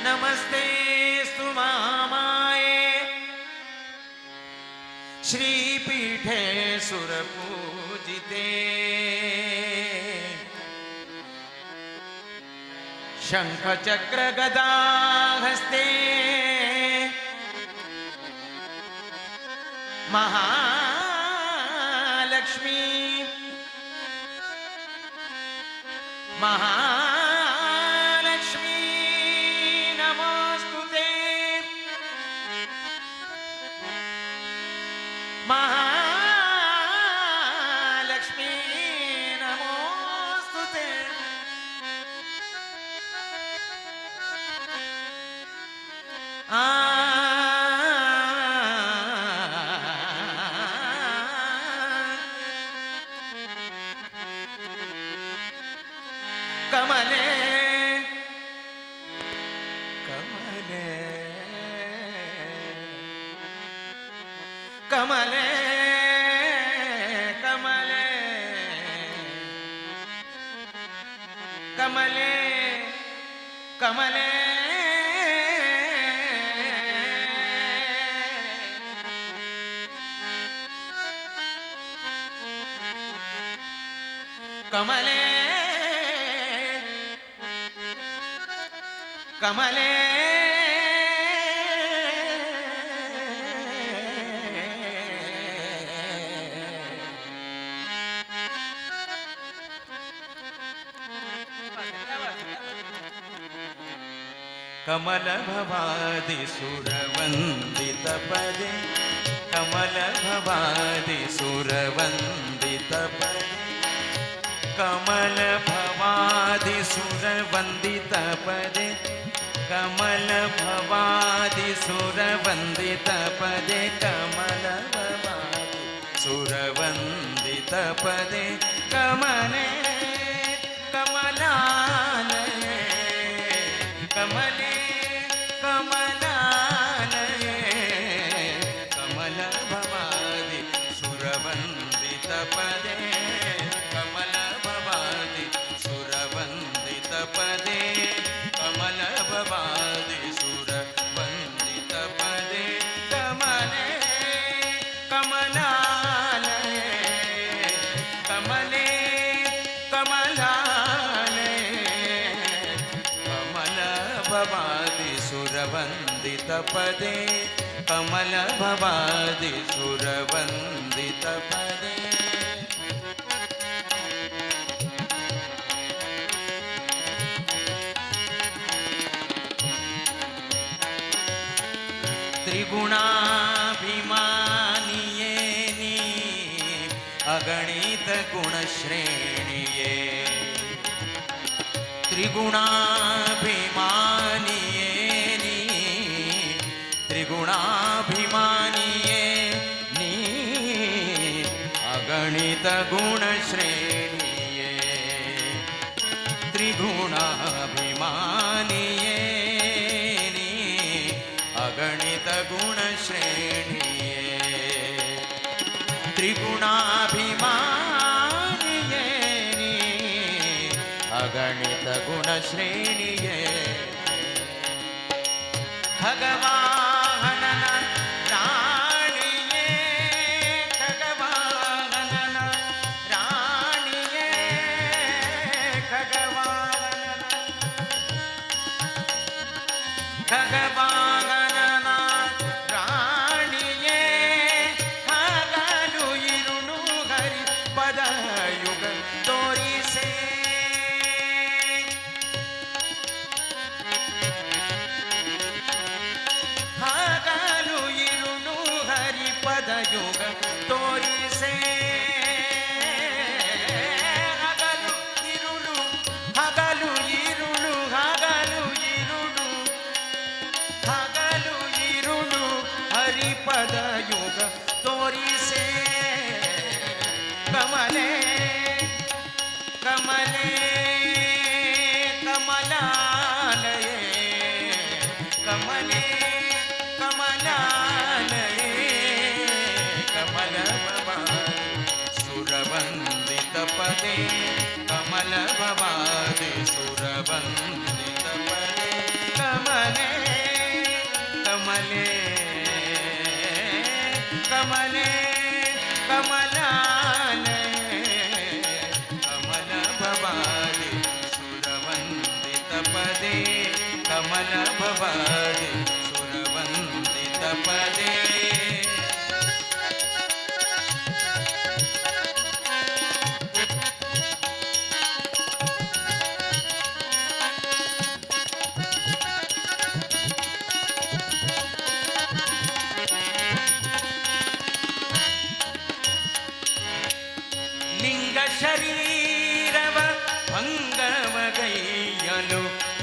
नमस्तेस्तु महामाये श्रीपीठे सुरपूजिते शंखचक्रगदाहस्ते महालक्ष्मी महालक्ष्मी नमोस्तुते महालक्ष्मी नमोस्तुते. कमले कमले कमले कमले कमले कमले कमले कमले कमल भवादि सुरवंदित पदे कमल भवादि सुरवंदित पदे कमल भवादि सुरवंदित पदे कमल भवादि सुरवंदित पदे कमल भवादि सुरवंदित पदे कमले कमलालये कमले कमलालये कमल भवादि सुरवंदित पदे कमल भवादि सुरवंदित पदे कमल भवादि सुरवंदित पदे कमले कमलालये कमले कमलालये कमल भवादि सुरवंदित पदे कमल भवादि सुरवंदित पदे. त्रिगुणाभिमानिये अगणित गुणश्रेणिये त्रिगुणाभिमानिये त्रिगुणाभिमानिये नी अगणित गुणश्रेणिये त्रिगुणाभिमानिये नी अगणित गुणश्रेणिये त्रिगुणाभिमानिये नी अगणित गुणश्रेणिये खगवाहनन राणिये खगवाहनन राणिये खगवाहनन खगवाहनन राणिये हगलु इरुಳು ಹರಿ ಪದಯುಗ ತೋರಿಸೆ. ಹಗಲು ಇರುಳು ಹರಿ ಪದಯುಗ ತೋರಿಸೆ. ಹಗಲು ಇರುಳು ಹಗಲು ಇರುಳು ಹಗಲು ಇರುಳು ಹಗಲು ಇರುಳು ಹರಿಪದಯುಗ ತೋರಿಸೆ. ಕಮಲೆ ಕಮಲೆ ಕಮಲಾಲಯೇ ಕಮಲೆ ಕಮಲಾಲಯೇ ಕಮಲ ಭವಾದಿ ಸುರವಂದಿತ ಪದೇ ಕಮಲ ಭವಾದಿ ಸುರವಂದಿತ ಪದೇ ಕಮಲೆ ಕಮಲೆ ಕಮಲೆ ಕಮಲಾಲಯೇ ಕಮಲ ಭವಾದಿ ಸುರವಂದಿತ ಪದೇ ಕಮಲ ಭವಾದಿ ಸುರವಂದಿತ ಪದೇ. ಲಿಂಗ ಶರೀರವ ಭಂಗವಗೈಯಲು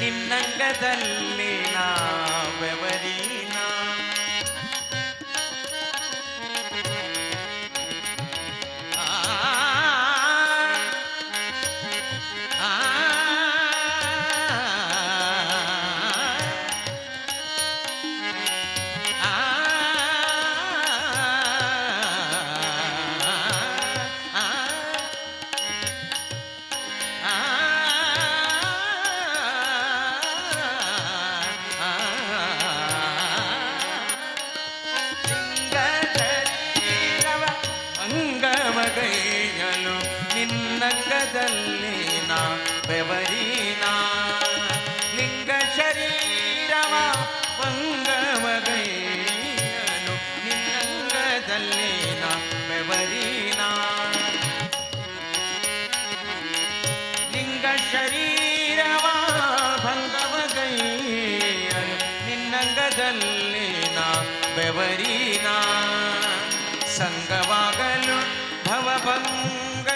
ನಿನ್ನಂಗದಲ್ಲಿ ನಾವೆವರೀನ. ಆ ಆ ಆ ಆ ಆ. ಬೆವರಿನ ಸಂಗವಾಗಲು ಭವಭಂಗ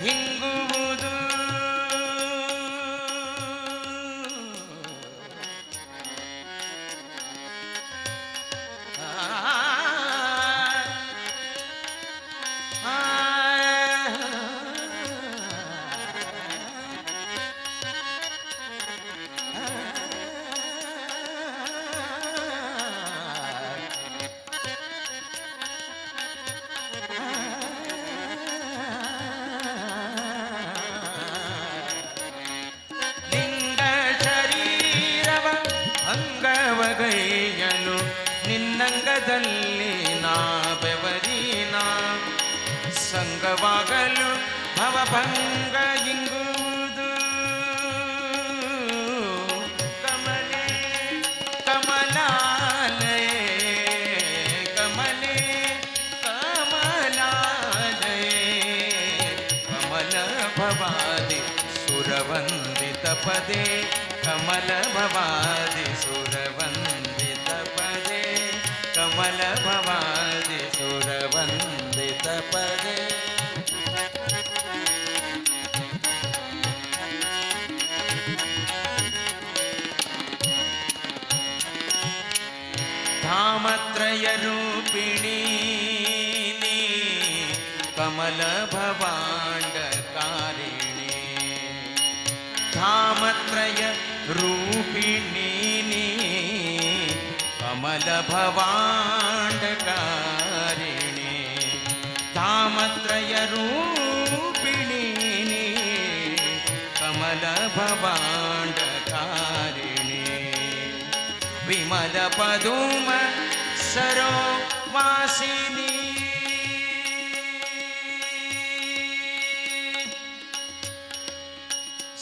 ಹಿಂಗುವುದು. ಲಿಂಗ ಶರೀರವ ಅಂಗವಗೈಯಲು ನಿನ್ನಂಗದಲ್ಲಿ ನಾ ಬೆವರಿನ ಸಂಗವಾಗಲು ಭವಭಂಗ ಇಂಗುವುದು. ಕಮಲೆ ಕಮಲಾಲಯೇ ಕಮಲೆ ಕಮಲಾಲಯೇ ಕಮಲ ಭವಾದಿ ಸುರವಂದಿತ ಪದೇ ಕಮಲ ಭವಾದಿ ಸುರವಂದಿತ ಪದೇ ಕಮಲ ಭವಾದಿ ಸುರವಂದಿತ ಪದೇ. ಧಾಮತ್ರಯ ರೂಪಿಣಿ ನೀ ಕಮಲ ಭವಾಂಡಕಾರಿಣಿ ಧಾಮತ್ರಯ ರೂಪಿಣಿ ನೀ ಕಮಲ ಭವಾಂಡಕಾರಿಣಿ ಧಾಮತ್ರಯ ರೂಪಿಣಿ ನೀ ಕಮಲ ಭವಾಂಡಕಾರಿಣಿ ವಿಮಲ ಪದುಮ ಸರೋವಾಸಿನಿ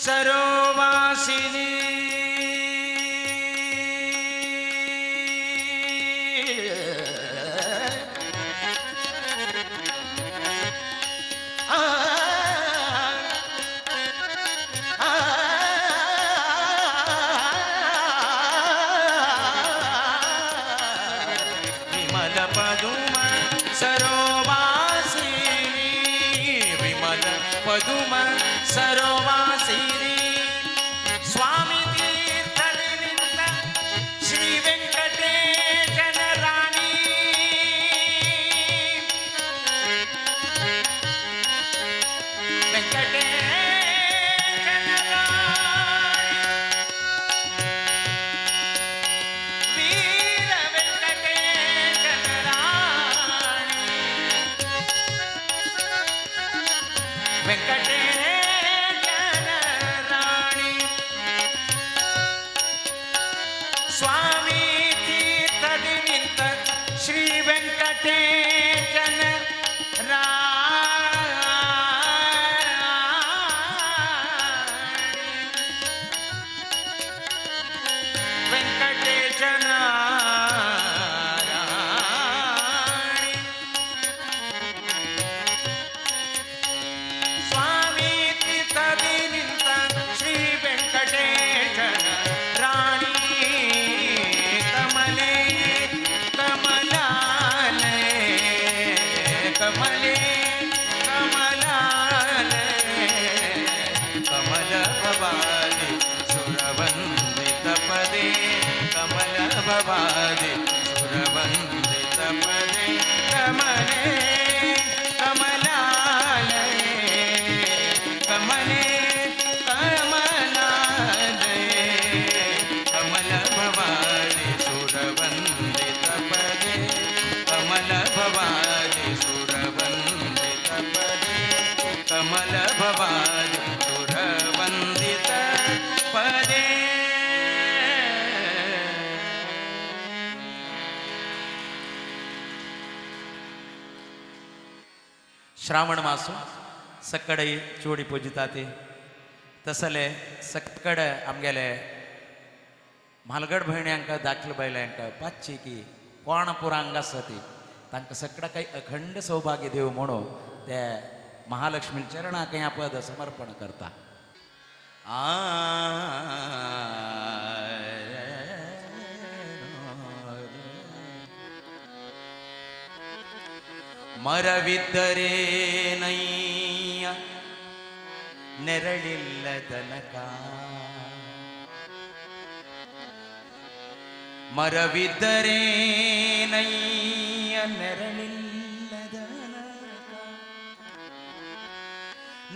ಸರೋವಾಸಿನಿ. ಆ ಆ ವಿಮಲ ಪದುಮ ಸರೋವಾಸಿನಿ ವಿಮಲ ಪದುಮ ಸರೋವಾಸಿನಿ ಸ್ವಾಮಿ ತೀರ್ಥದಿ ನಿಂತ ಶ್ರೀ ವೆಂಕಟೇಶನ ರಾಣಿ ವೆಂಕಟೇಶನ ರಾಣಿ ವೀರ ವೆಂಕಟೇಶನ ರಾಣಿ ವೆಂಕಟೇಶನ ರಾಣಿ ಸ್ವಾಮಿ ತೀರ್ಥದಿ ನಿಂತ ಶ್ರೀ ವೆಂಕಟೇಶನ ರಾಣಿ ವೆಂಕಟೇಶನ ರಾಣಿ ಸ್ವಾಮಿ ತೀರ್ಥದಿ ನಿಂತ ಶ್ರೀ ವೆಂಕಟೇಶನ ರಾಣಿ ಕಮಲೆ ಕಮಲಾಲಯ ಕಮಲೆ ಕಮಲಾಲಯ ಕಮಲ ಭವಾನಿ ಸುರವಂದಿತ ಪದೇ ಕಮಲ ಭವಾನಿ ಸುರವಂದಿತ ಪದೇ ಕಮಲೆ ಕಮಲಾಲಯ ಕಮಲೆ ಕಮಲಾಲಯ ಕಮಲ ಭವಾನಿ ಸುರವಂದಿತ ಪದೇ ಕಮಲ ಭವಾನಿ ಸುರವಂದಿತ ಪದೇ ಕಮಲ ಭವಾನಿ ಸುರವಂದಿತ ಪದೇ. श्रावण मासो सक्कडे चोडी पुजिता ती तसले सक्कडे आमगेले म्हालगड भयण्यांक दाखल बायल्यांक पाचशी की कोण पुरांग आसा ती तांकां सगळं काही अखंड सौभाग्य देव म्हणून ते महालक्ष्मी चरणाक ह्या पद समर्पण करता. आ ಮರವಿದ್ದರೇನಯ್ಯ ನೆರಳಿಲ್ಲದನಕ, ಮರವಿದ್ದರೇನಯ್ಯ ನೆರಳಿಲ್ಲದನಕ,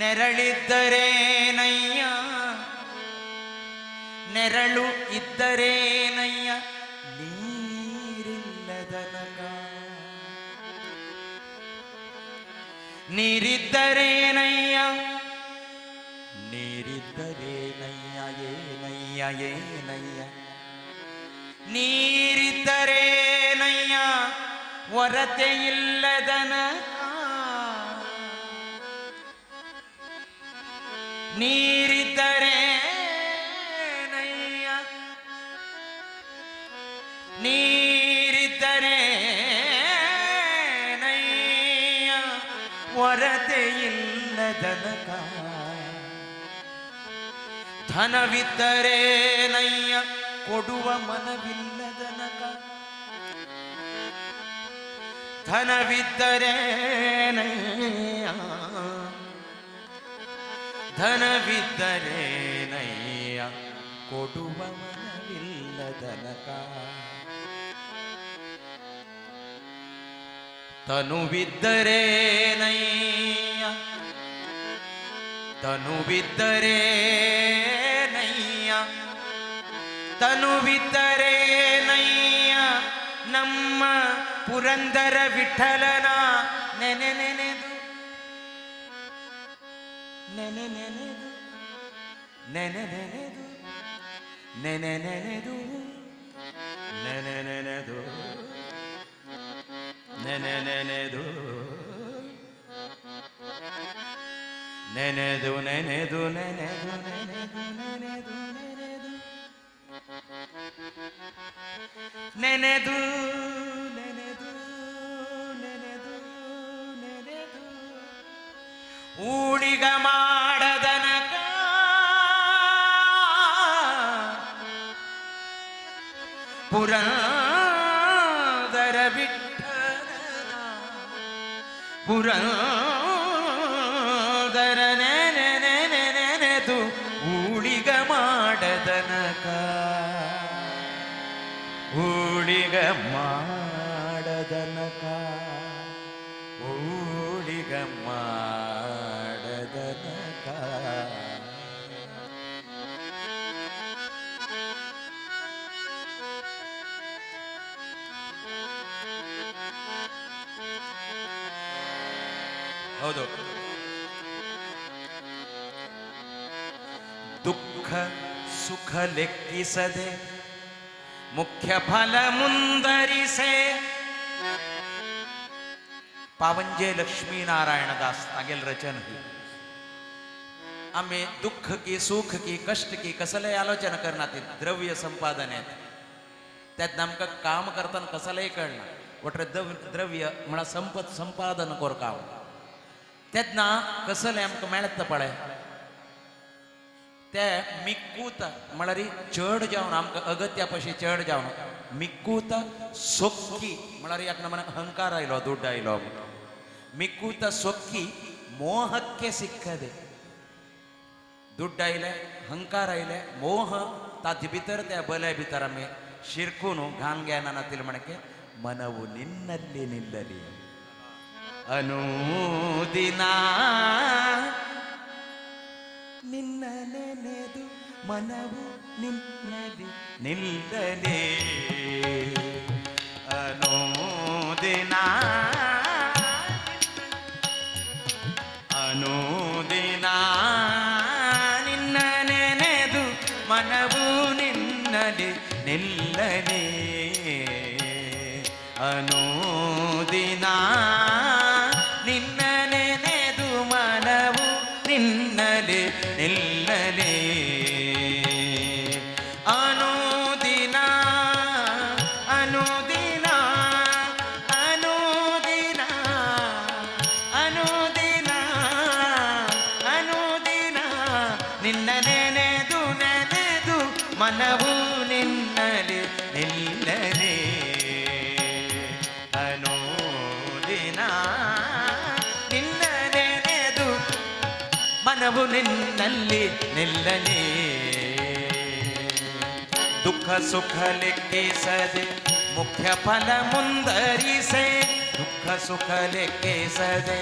ನೆರಳಿದ್ದರೇನಯ್ಯ ನೆರಳು ಇದ್ದರೇನಯ್ಯ ನೀರಿಲ್ಲದನಕ, ನೀರಿದ್ದರೇನಯ್ಯ ನೀರಿದ್ದರೇನಯ್ಯ ಏನಯ್ಯ ಏನಯ್ಯ ನೀರಿದ್ದರೇನಯ್ಯ ಹೊರತೆ ಇಲ್ಲದನಕ, ನೀರಿದ್ದರೇನಯ್ಯ ನೀರಿದ್ದರೇನಯ್ಯ ಹೊರತೆ ಇಲ್ಲದನಕ, ಧನವಿದ್ದರೇನಯ್ಯ ಕೊಡುವ ಮನವಿಲ್ಲದನಕ, ಧನವಿದ್ದರೇನಯ್ಯ ಧನವಿದ್ದರೇನಯ್ಯ ಕೊಡುವ ಮನವಿಲ್ಲದನಕ, ತನುವಿದ್ದರೇನಯ್ಯ ತನುವಿದ್ದರೇನಯ್ಯ ತನುವಿದ್ದರೇನಯ್ಯ ನಮ್ಮ ಪುರಂದರ ವಿಠಲನ ನೆನೆ ನೆನೆದು ನೆನೆ ನೆನೆದು ನೆನೆ ನೆನೆದು ನೆನೆ ನೆನೆದು ನೆನೆ ನೆನೆದು ನೆನೆ ನೆನೆದು ನೆನೆದು ನೆನೆದು ನೆನೆದು ನೆನೆದು ನೆನೆದು ನೆನೆದು ನೆನೆದು ನೆನೆದು ನೆನೆದು ನೆನೆದು ಊಳಿಗ ಮಾಡದನಕ, ಪುರಂದರ ವಿಠಲನ ಪುರಂದರ ನೆನೆದು ಊಳಿಗ ಮಾಡದನಕ, ಊಳಿಗ ಮಾಡದನಕ, ಊಳಿಗ ಮಾಡದನಕ. ಹೌದು, ದುಃಖ ಸುಖ ಲೆಕ್ಕಿಸದೆ ಮುಖ್ಯ ಫಲ ಮುಂದರಿಸೆ. ಪಾವಂಜೆ ಲಕ್ಷ್ಮೀನಾರಾಯಣ ದಾಸ್ तागेल रचन ही. आम्ही दुःख की सुख की कष्ट की कसले आलोचना करना ते द्रव्य संपादनेत त्यात आमकां काम करतना कसलेय कळना वटर द्रव्य म्हणा संपत संपादन करका तेन्ना कसलें आमकां मेळता पळय ते मिक्कूत म्हळ्यार चड जावन आमकां अगत्या पशी चड जावन मिक्कूत सोक्की म्हळ्यार एक नमूने अहंकार आयलो दुड्ड आयलो ಮಿಕ್ಕೂತ ಸೊಕ್ಕಿ ಮೋಹಕ್ಕೆ ಸಿಕ್ಕದೆ. दुड्ड आयले अहंकार आयले मोह ताजे भितर त्या बल्या भितर आमी शिरकून घाण ज्ञानातील म्हणके मनವು ನಿನ್ನಲ್ಲಿ ನಿಲ್ಲಲಿ ಅನುದಿನ ನಿನ್ನ ನೆನೆದು ಮನವು ನಿನ್ನಲ್ಲಿ ನಿಲ್ಲಲಿ ಅನುದಿನ ಅನುದಿನ ನಿನ್ನ ನೆನೆದು ಮನವು ನಿನ್ನಲಿ ನಿಲ್ಲಲಿ ಅನುದಿನ ನಿನ್ನ ನೆನೆದು ಮನವು ನಿನ್ನಲಿ ನಿಲ್ಲಲಿ ಅನುದಿನ ಅನುದಿನ ಅನುದಿನ ಅನುದಿನ ಅನುದಿನ ನಿನ್ನ ನೆನೆದು ನೆನೆದು ಮನವು ನಿನ್ನಲಿ ನಿಲ್ಲಲಿ ಅನುದಿನ. ಮನವು ನಿನ್ನಲ್ಲಿ ನಿಲ್ಲಲಿ. ದುಃಖ ಸುಖ ಲೆಕ್ಕಿಸದೆ ಮುಖ್ಯ ಫಲ ಮುಂದರಿಸೆ, ದುಃಖ ಸುಖ ಲೆಕ್ಕಿಸದೆ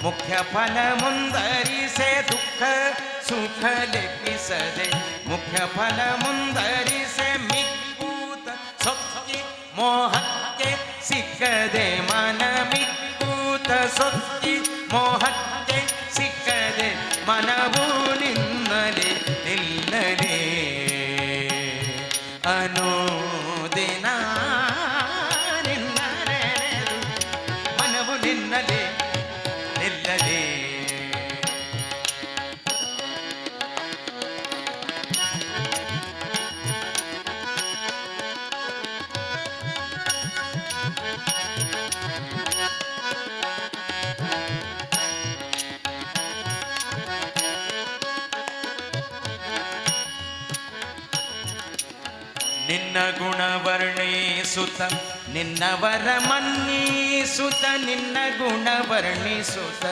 ಮುಖ್ಯ ಫಲ ಮುಂದರಿಸೆ, ದುಃಖ ಸುಖ ಲೆಕ್ಕಿಸದೆ ಮುಖ್ಯ ಫಲ ಮುಂದರಿಸೆ, ಮಿಕ್ಕೂತ ಸೊಕ್ಕಿ ಮೋಹಕ್ಕೆ ಸಿಕ್ಕದೆ, ಮನ ಮಿಕ್ಕೂತ ಸೊಕ್ಕಿ ಮೋಹಕ್ಕೆ ಸಿಕ್ಕದೆ, ಮನವು ನಿನ್ನಲಿ ನಿಲ್ಲಲಿ. ಅನುದಿನ ನಿನ್ನ ನೆನೆದು ಮನವು ನಿನ್ನಲಿ ನಿಲ್ಲಲಿ. ನಿನ್ನ ಗುಣ ವರ್ಣಿಸುತ್ತ ನಿನ್ನವರ ಮನ್ನಿಸುತ್ತ, ನಿನ್ನ ಗುಣ ವರ್ಣಿಸುತ್ತ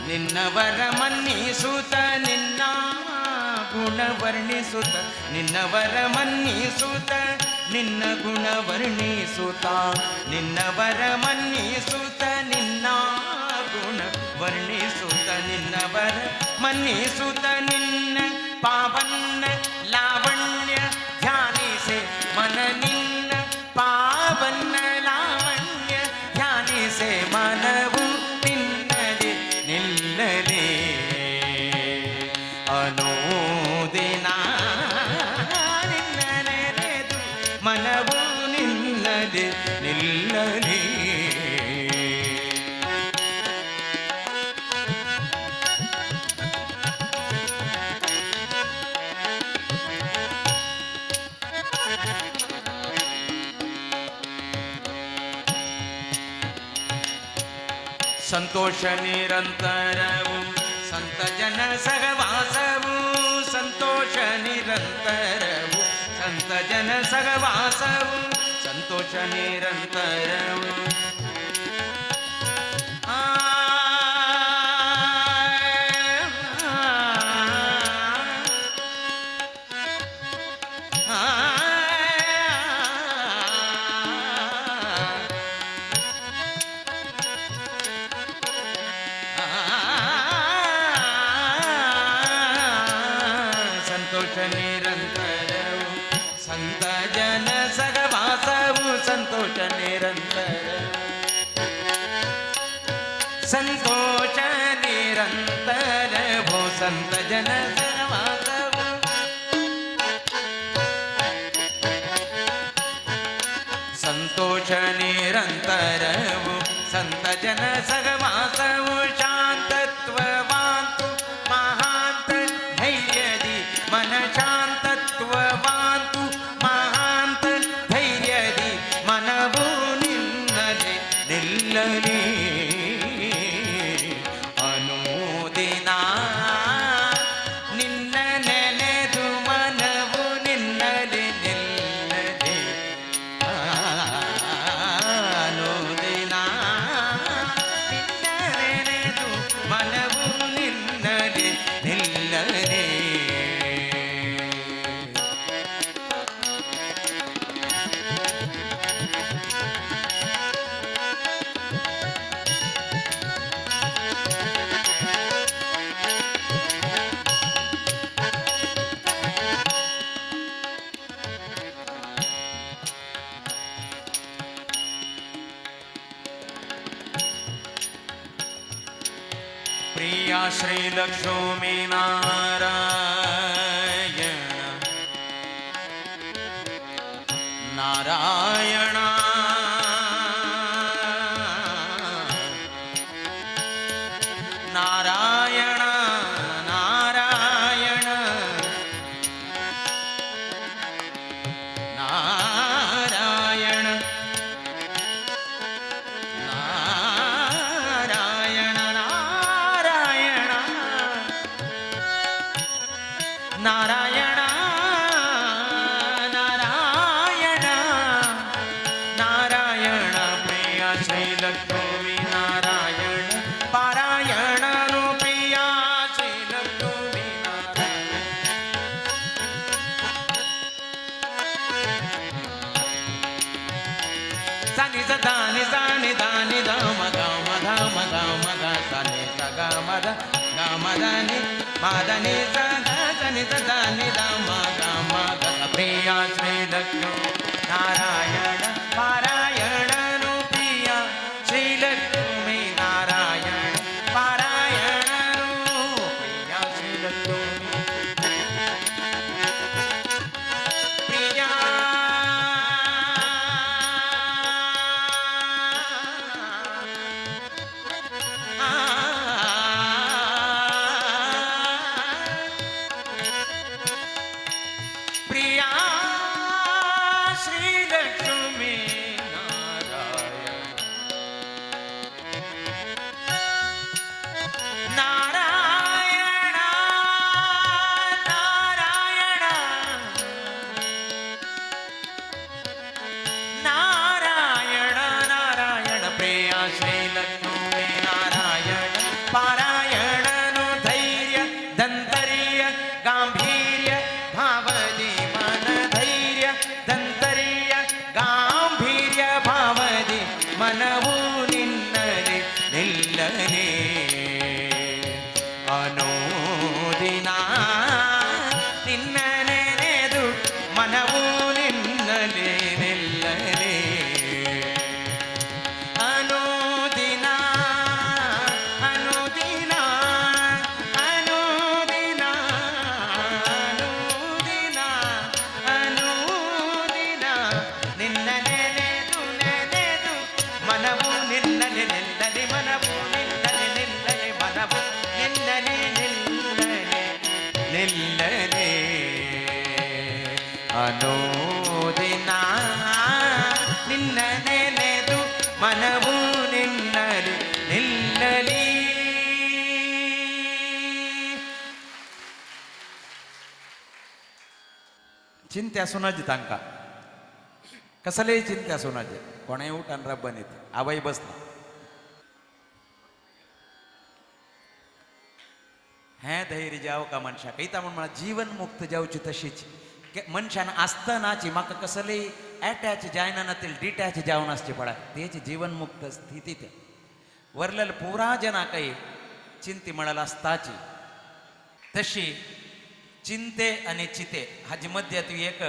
ನಿನ್ನವರ ಮನ್ನಿಸುತ್ತ, ನಿನ್ನ ಗುಣ ವರ್ಣಿಸುತ್ತ ನಿನ್ನವರ ಮನ್ನಿಸುತ್ತ, ನಿನ್ನ ಗುಣ ವರ್ಣಿಸುತ್ತ ನಿನ್ನವರ ಮನ್ನಿಸುತ್ತ, ನಿನ್ನ ಗುಣ ವರ್ಣಿಸುತ್ತ ನಿನ್ನವರ ಮನ್ನಿಸುತ್ತ, ನಿನ್ನ ಪಾವನ್ನ ಲಾವಣ್ಯ ಧ್ಯಾನಿಸೆ, ಮನ ನಿನ್ನ ಪಾವನ್ನ ಲಾವಣ್ಯ ಧ್ಯಾನಿಸೆ, ಮನವು ನಿನ್ನಲಿ ನಿಲ್ಲಲಿ. ಅನುದಿನ ನಿನ್ನ ನೆನೆದು ಮನವು ನಿನ್ನಲಿ ನಿಲ್ಲಲಿ. ಸಂತೋಷ ನಿರಂತರವು ಸಂತ ಜನ ಸಹವಾಸವು, ಸಂತೋಷ ನಿರಂತರವು ಸಂತ ಜನ ಸಹವಾಸವು, ಸಂತೋಷ ನಿರಂತರವು. ಆ ಆ, ಸಂತೋಷ ನಿರಂತರವು ಸಂತ ಜನ ಸಹವಾಸವು, ಸಂತೋಷ ನಿರಂತರ, ಸಂತೋಷ ನಿರಂತರವು ಸಂತ ಜನ ಸಹವಾಸವು, ಸಂತೋಷ ನಿರಂತರವು ಸಂತ ಜನ ಸಹವಾಸವು, ಶಾಂತತ್ವವಾಂತು ಮಹಾಂತ ಧೈರ್ಯದಿ, ಮನ ಶಾಂತತ್ವವಾಂತು ಮಹಾಂತ ಧೈರ್ಯದಿ, ಮನವು ನಿನ್ನಲಿ ನಿಲ್ಲಲಿ. ಅನುದಿನ ನಿನ್ನ ನೆನೆದು ಮನವು ನಿನ್ನಲಿ ನಿಲ್ಲದೆ, ಅನುದಿನ ನಿನ್ನ ನೆನೆದು ಮನವು ನಿನ್ನಲಿ ನಿಲ್ಲದೆ. ಪ್ರಿಯ ಶ್ರೀ ಲಕ್ಷ್ಮೀ ನಾರಾಯಣ ನಾರಾಯಣ ನಾರಾಯಣ ನಾರಾಯಣ ನಾರಾಯಣ ನಾರಾಯಣ ನಾರಾಯಣ ನಾರಾಯಣ ನಾರಾಯಣ ನಾರಾಯಣ. ಪ್ರಿಯ ಶ್ರೀ ಲಕ್ಷ್ಮೀ ನಾರಾಯಣ ಪಾರಾಯಣನು, ಪ್ರಿಯ ಶ್ರೀ ಲಕ್ಷ್ಮೀ मदनी मदनी सदनी सदनी दा मा गा मा ग प्रिया श्री लक्ष्मी नारायण पारायण प्रिया श्री लक्ष्मी नारायण पारायण प्रिया श्री लक्ष्मी प्रिया प्रिया श्री लक्ष्मी नारायण नारायण नारायण नारायण नारायण प्रिया श्री लक्ष्मी नारायण पारायण नु धैर्य दंतर्य गांभीर्य भावदी मन धैर्य दंतर्य गांभीर्य भावदी मनवू निन्नले निಲ್ಲನೆ ಅನೋದಿನ ನಿನ್ನ ನೆನೆದು ಮನವು ನಿನ್ನಲೆ ನಿಲ್ಲನೆ ಅನುದಿನ ಅನುದಿನ ಅನುದಿನ ಅನುದಿನ ಅನುದಿನ ನಿನ್ನ ನೆನೆದು ನೆನೆದು ಮನವು ನಿನ್ನಲೆ ನಿಲ್ಲನೆ ಮನವು ನಿನ್ನಲೆ ನಿಲ್ಲನೆ ಮನವು ನಿನ್ನಲೆ ನಿಲ್ಲನೆ ನಿಲ್ಲನೆ ಅನುದಿನ ನಿನ್ನ ನೆನೆದು ಮನವು ನಿನ್ನಲಿ ನಿಲ್ಲಲಿ. चिंते आसूं नज तांकां, कसलेय चिंते आसूं नज. कोणेय उठान रब्बनीत आवय बसला. हें धैर्य जावं का मनशाक कयता म्हूण म्हळ्यार जीवन मुक्त जावची तशीच मनशान आसतनाची म्हाका कसलेय एटॅच जायना नातील डिटॅच जावन आसचे पडा तेच जीवन मुक्त स्थिती. ते वरलेल पुरा जनाकय चिंती म्हळ्यार आसताची. तशी चिंते आनी चिते हाजे मध्य तूं एक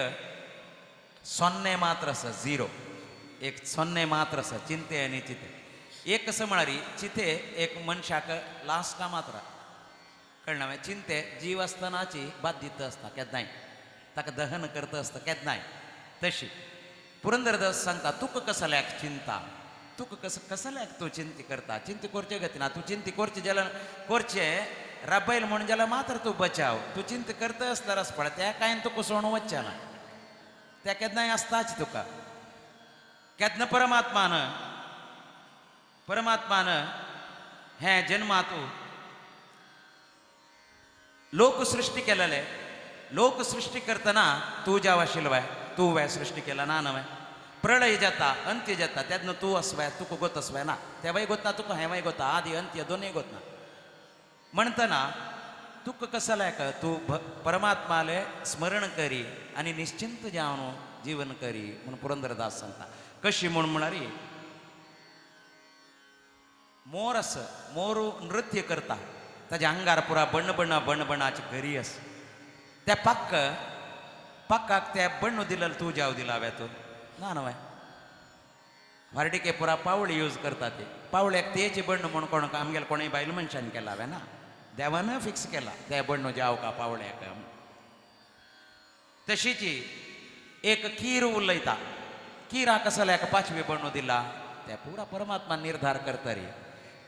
सोन्ने मात्र आसा, झिरो एक सोन्ने मात्र आसा चिंते आनी चिते. एक कसं म्हळ्यार चिते एक मनशाक लास्टा मात्र कळना. मागीर चिंते जीव आसतनाची बाधित आसता केन्नाय, ताका दहन करता आसता केन्नाय. तशी पुरंदरदास सांगता तुका कसल्याक चिंता, तुका कसं कसल्याक तूं चिंती करता, चिंती करचे गती ना. तूं चिंती करचे जाल्यार करचे रबैल म्हणून जाल्यार मात्र तूं बचाव. तूं चिंता करता आसल्यार आसपा त्या कांय तुका सोडून वचचें ना, त्या केन्नाय आसताच तुका. केन्ना परमात्मान परमात्मान हें जन्मातू लोकसृष्टी केलेले. लोकसृष्टी करतना तूं जाव आशिल्लो वाय, तूं वाय सृष्टी केला ना न्हय. प्रळय जाता अंत्य जाता तेन्ना तूं आसवाय तुका गोत आसवाय ना, तेवय गोतना तुका हेंवय गोता, आदी अंत्य दोनूय गोतना. म्हणटना तुका कसल्याक तूं परमात्माले स्मरण करी आनी निश्चिंत जावन जीवन करी म्हूण पुरंदरदास सांगता. कशी म्हूण म्हळ्यार मोर आसा, मोर नृत्य करता, ताज्या आंगार पुरा बण्णबण्णा बण्णबणाची घरी आसा. त्या पाक्क पाक्काक त्या बण्णू दिलेलो तूं जाव दिला हांवें तूं ना न्हय. व्हारडिके पुरा पावळी यूज करता ते पावळ्याक तेची बण्ण म्हूण कोण आमगेले कोणूय बायल मनशान केला हांवें ना, देवान फिक्स केला ते बण्णू जाव का पावळ्याक. तशीची एक कीर उलयता, किरा कसल्याक पांचवी बण्णू दिला ते पुरा परमात्मा निर्धार करता रे.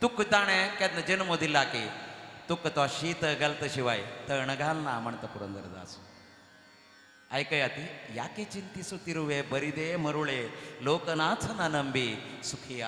तुका ताणें केन्ना जन्म दिला की तुका तो शीत घालता शिवाय तण घालना म्हणटा पुरंदरदास. आयकया ती याके चिंतिसुತ್ತಿರುವೆ ಬರಿದೇ ಮರುಳೆ ಲೋಕನಾಥನ ನಂಬಿ ಸುಖಿಯ.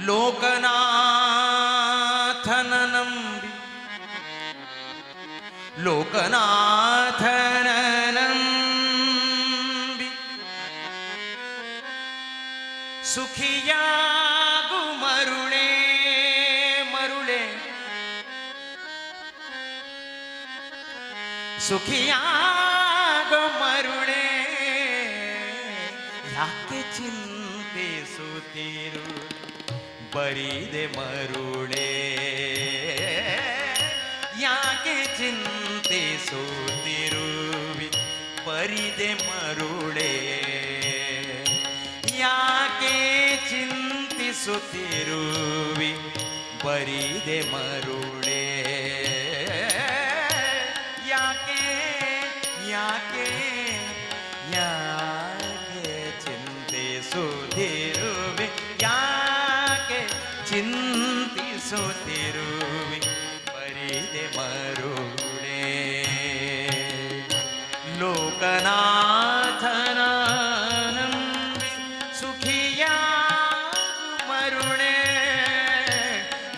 ಲೋಕನಾಥನ ನಂಬಿ, ಲೋಕನಾಥನ ನಂಬಿ ಸುಖಿಯಾಗು ಮರುಳೇ ಮರುಳೇ, ಸುಖಿಯಾಗು ಮರುಳೇ, ಯಾಕೆ ಚಿಂತಿಸುತ್ತೀರು ಬರಿದೆ ಮರುಳೇ, ಯಾಕೆ ಚಿಂತಿಸುತ್ತಿರುವಿ ಬರಿದೆ ಮರುಳೇ, ಯಾಕೆ ಚಿಂತಿಸುತ್ತಿರುವಿ ಬರಿದೆ ಮರುಳೇ, ಯಾಕೆ ಯಾಕೆ ಯಾಕೆ ಚಿಂತಿಸುತ್ತಿರುವಿ, ಯಾಕೆ ಚಿಂತಿಸುತ್ತಿರುವಿ ಬರಿದೆ ಮರುಳೇ. ಲೋಕನಾಥನ ನಂಬಿ ಸುಖಿಯಾಗು ಮರುಳೇ,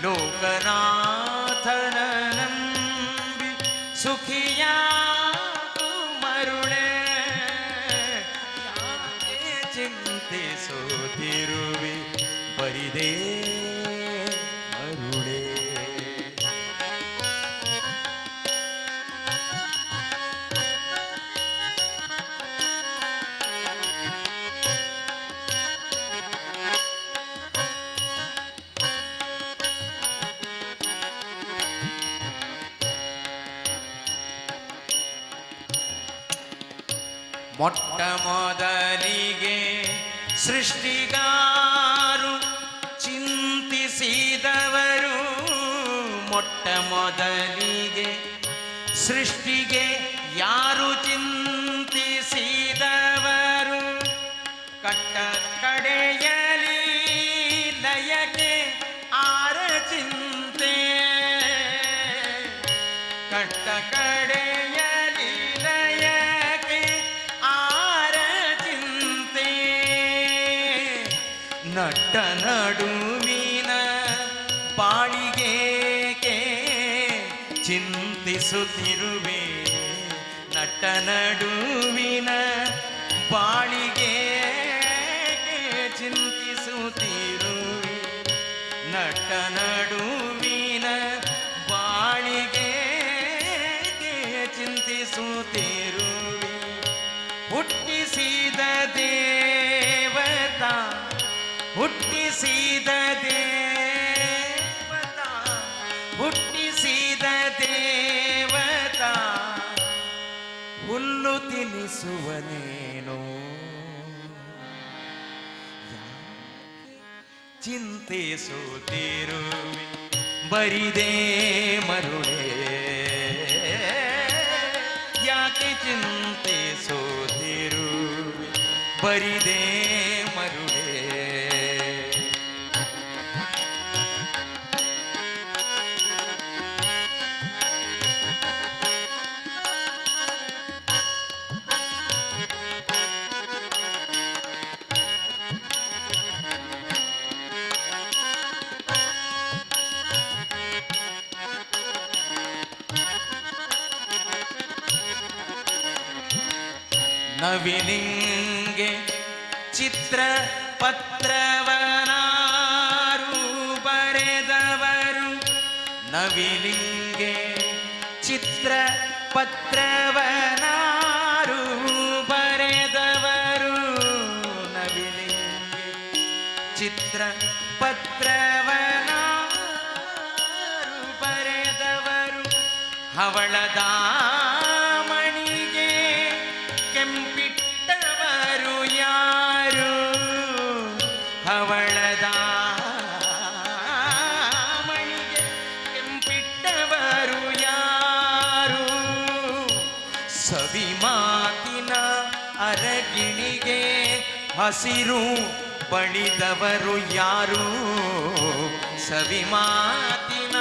ಲೋಕನಾಥನ ನಂಬಿ ಸುಖಿಯಾಗು ಮರುಳೇ, ಯಾಕೆ ಚಿಂತಿಸುತ್ತಿರುವಿ ಬರಿದೇ ಮರುಳೇ. ಮೊಟ್ಟ ಮೊದಲಿಗೆ ಸೃಷ್ಟಿಗಾರು ಚಿಂತಿಸಿದವರು, ಮೊಟ್ಟ ಮೊದಲಿಗೆ ಸೃಷ್ಟಿಗೆ ಯಾರು ಚಿಂತಿಸಿದವರು, ಕಟ್ಟ ಕಡೆಯಲಿ ಲಯಕ್ಕೆ ಆರ ಚಿಂತೆ, ಕಟ್ಟ ಕಡೆಯಲಿ ಲಯಕ್ಕೆ ಆರ ಚಿಂತೆ, ನಟ್ಟ ನಡುವಿನ ಬಾಳಿಗೇಕೆ ಚಿಂತಿಸುತ್ತಿರುವೆ, ನಟ್ಟ ನಡುವಿನ ಬಾಳಿಗೆ ಚಿಂತಿಸುತ್ತಿರುವೆ, ನಟ್ಟ ನಡುವಿನ ಬಾಳಿಗೆ ಚಿಂತಿಸುತ್ತಿರುವೆ, ಹುಟ್ಟಿಸಿದ ದೇವತಾ, ಹುಟ್ಟಿಸಿದ ದೇವತಾ, ಹುಟ್ಟಿಸಿದ ದೇವತಾ, ಹುಲ್ಲು ತಿನಿಸುವನೇನು, ಯಾಕೆ ಚಿಂತಿಸುತ್ತಿರುವೆ ಬರಿದೇ ಮರುಳೇ, ಯಾಕೆ ಚಿಂತಿಸುತ್ತಿರುವೆ ಬರಿದೇ ಮರುಳೇ. ನವಿಲಿಂಗೆ ಚಿತ್ರ ಪತ್ರವನಾರು ಬರೆದವರು, ನವಿಲಿಂಗೆ ಚಿತ್ರ ಪತ್ರವನಾರು ಬರೆದವರು, ನವಿಲಿಂಗೆ ಚಿತ್ರ ಪತ್ರವನಾರು ಬರೆದವರು, ಹವಳದ ಮಣಿಗೆ ಕೆಂಪಿಟ್ಟವರು ಯಾರು, ಹವಳದ ಮಣಿಗೆ ಕೆಂಪಿಟ್ಟವರು ಯಾರು, ಸವಿ ಮಾತಿನ ಅರಗಿಣಿಗೆ ಹಸಿರು ಬಳಿದವರು ಯಾರು, ಸವಿ ಮಾತಿನ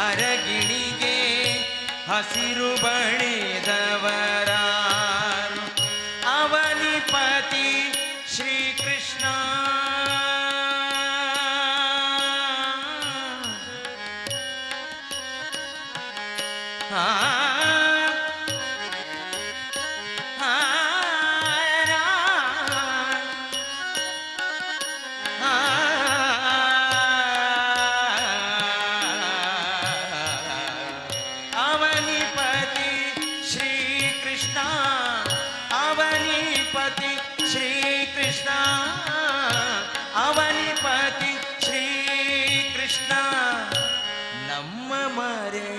ಅರಗಿಣಿಗೆ ಹಸಿರು ಬಳಿದವರಾರು, ಅವನಿಪತಿ ಶ್ರೀಕೃಷ್ಣ.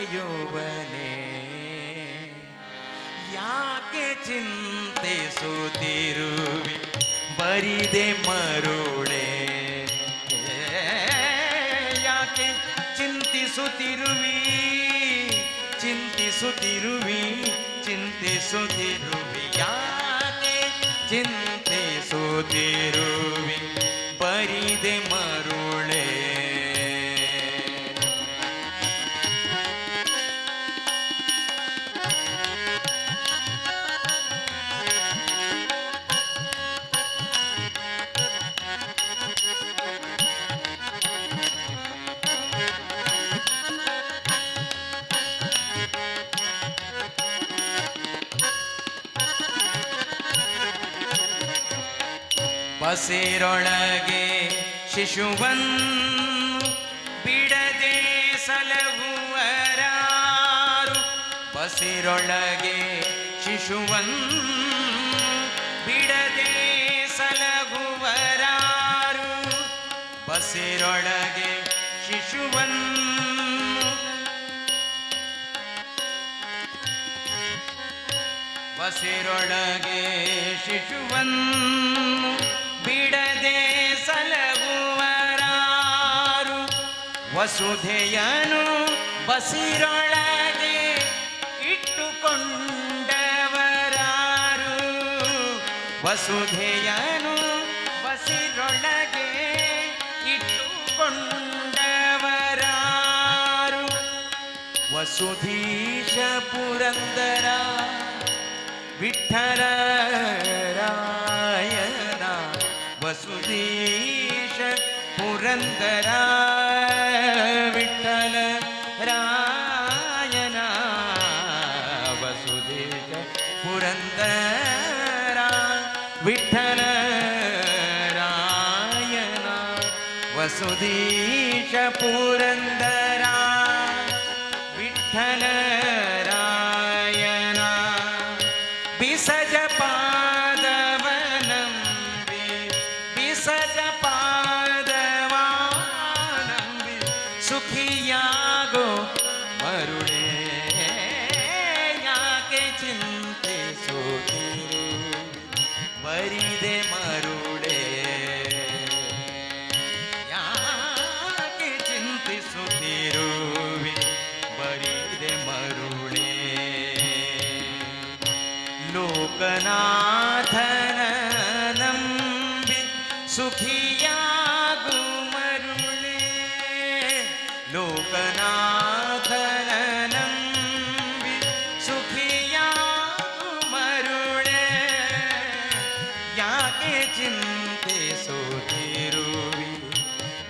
ಕಾಯುವನೆ. ಯಾಕೆ ಚಿಂತಿಸುತ್ತಿರುವಿ ಬರಿದೆ ಮರುಳೇ, ಯಾಕೆ ಚಿಂತಿಸುತ್ತಿರುವಿ ಚಿಂತಿಸುತ್ತಿರುವಿ ಚಿಂತಿಸುತ್ತಿರುವಿ, ಯಾಕೆ ಚಿಂತಿಸುತ್ತಿರುವಿ ಬರಿದೆ ಮರುಳೇ. ಬಸಿರೊಳಗೆ ಶಿಶುವನ್ನು ಬಿಡದೆ ಸಲಹುವರಾರು, ಬಸಿರೊಳಗೆ ಶಿಶುವನ್ನು ಬಿಡದೆ ಸಲಹುವರಾರು, ಬಸಿರೊಳಗೆ ಶಿಶುವನ್ನು ಬಸಿರೊಳಗೆ ಶಿಶುವನ್ನು ಬಿಡದೆ ಸಲಹುವರಾರು, ವಸುಧೆಯನು ಬಸಿರೊಳಗೆ ಇಟ್ಟುಕೊಂಡವರಾರು, ವಸುಧೆಯನು ಬಸಿರೊಳಗೆ ಇಟ್ಟುಕೊಂಡವರಾರು, ವಸುಧೀಶ ಪುರಂದರ ವಿಠಲ ರಾಯನ, ವಸುಧೀಶ ಪುರಂದರ ವಿಠಲ ರಾಯನ, ವಸುಧೀಶ ಪುರಂದರ ವಿಠಲ ರಾಯನ, ವಸುಧೀಶ ಪುರಂದರ ವಿಠಲ ರಾಯನ, ಬಿಸಜ ಪಾದವನಂಬಿ ಬಿಸಜ ಪಾದವಾನಂಬಿ ಸುಖಿಯಾಗೋ ಮರುಳೇ, ಯಾಕೆ ಚಿಂತಿಸುತ್ತಿರು ಬರಿದೆ ಮರುಳೇ, ಯಾಕೆ ಚಿಂತಿಸುತ್ತಿರುವಿ ಬರಿದೆ ಮರುಳೇ. ಲೋಕನಾಥನ ನಂಬಿ ಸುಖಿಯಾಗು ಮರುಳೇ, ಲೋಕನಾಥನ ನಂಬಿ ಸುಖಿಯಾಗು ಮರುಳೇ, ಯಾಕೆ ಚಿಂತಿಸುತ್ತಿರುವಿ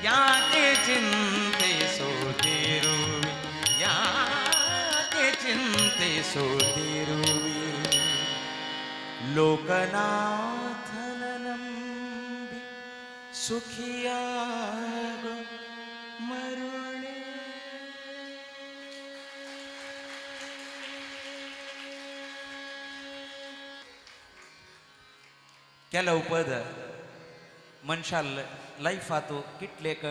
ಯಾಕೆ ಚಿಂತಿಸುತ್ತಿರುವಿ ಯಾಕೆ ಚಿಂತಿಸುತ್ತಿರುವಿ, ಲೋಕನಾಥನ ನಂಬಿ ಸುಖಿಯಾಗು ಮರುಳೇ. ಕೆಲವು ಪದ मनशा लायफात कितलेक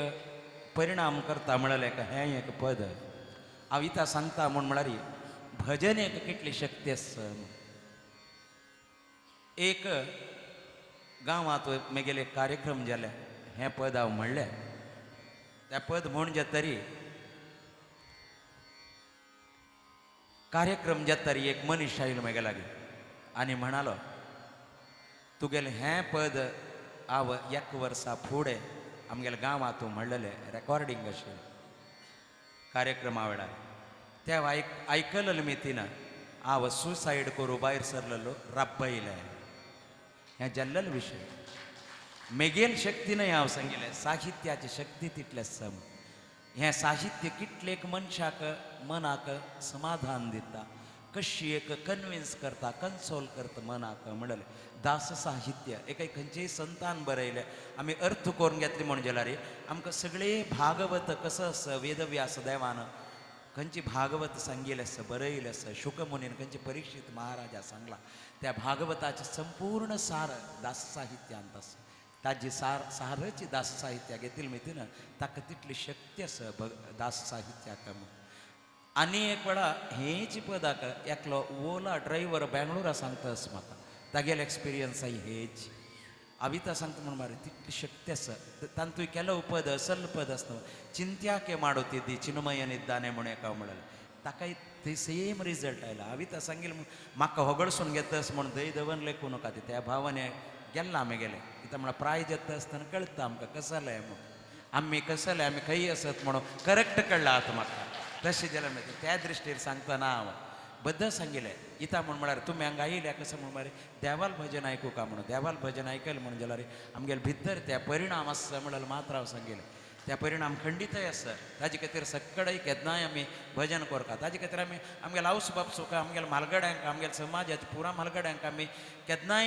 परिणाम करता म्हणलें हें एक पद हांव इतां सांगता म्हूण म्हळ्यार भजनेक कितली शक्ती आसा. एक गांवांत मेगेले कार्यक्रम जाले हें पद हांव म्हणलें, त्या पद म्हूण जातरी कार्यक्रम जातरी एक मनीस आयलो मेगे लागीं आनी म्हणालो, तुगेलें हें पद हांव एक वर्सा फुडें आमगेल्या गांवांत म्हणलेलें रेकॉर्डिंग आशिल्लें कार्यक्रमा वेळार, तें आयकलें मी तिना हांव सुसायड करूं भायर सरलेलो राबयलें. हें जाल्लेलो विशय मेगेल शक्ती न्हय हांव सांगिल्लें, साहित्याची शक्ती तितलें सम. हें साहित्य कितलेक मनशाक मनाक समाधान दिता, कशी एक कन्विन्स करता, कन्सोल करता मनाक. म्हणलें दास साहित्य एका खंयचेय संतान बरयलें आमी अर्थ करून घेतली म्हूण जाल्यार आमकां सगळें भागवत कसो आसा, वेदव्यास देवान खंयची भागवत सांगिल्लें आसा, बरयलें आसा, शुकमुनीन खंयची परीक्षित महाराजा सांगला, त्या भागवताचें संपूर्ण सार दास साहित्यांत आसा. ताजी सारची दास साहित्या घेतली मी तिनं ताका तितली शक्ती आसा दास साहित्याक. आनी एक वेळा हेच पदाक एकलो ओला ड्रायव्हर बेंगळुरा सांगता अस म्हाका तागेलो एक्सपिरियन्स I हेच अविता सांगता म्हण मारे तितली शक्ती आसा. तांतूय केलो पद असल पद आसता चिंत्याके माडोती चिन्मयनिद्दाने म्हण एका म्हणलें ताकाय ते सेम रिजल्ट आयला. अविता सांगील म्हाका होगडसून घेतस म्हण दय दवन लेखू नाका ती त्या भावाने गेल्ला आमी गेले कित्याक म्हळ्यार प्रायज येता आसतना कळटा आमकां कसलें म्हूण आमी कसलें आमी खंय आसत म्हणून करेक्ट कळ्ळा आतां म्हाका तशें जाल्यार मागीर त्या दृश्टीर सांगतना हांव बद्द सांगिलें इता म्हण म्हळ्यार तुमी हांगा आयिल्ल्या कसो म्हण म्हळ्यार देवाल भजन आयकूं का म्हणून देवाल भजन आयकलें म्हणून जाल्यार आमगेले भितर त्या परिणाम आसा म्हणल्यार मात्र हांव सांगिलें त्या परिणाम खंडीतय आसा. ताजे खातीर सक्कडय केन्नाय आमी भजन करता ताजे खातीर आमी आमगेले आवस बापसूक आमगेले म्हालगड्यांक आमगेले समाजाच्या पुरा म्हालगड्यांक आमी केन्नाय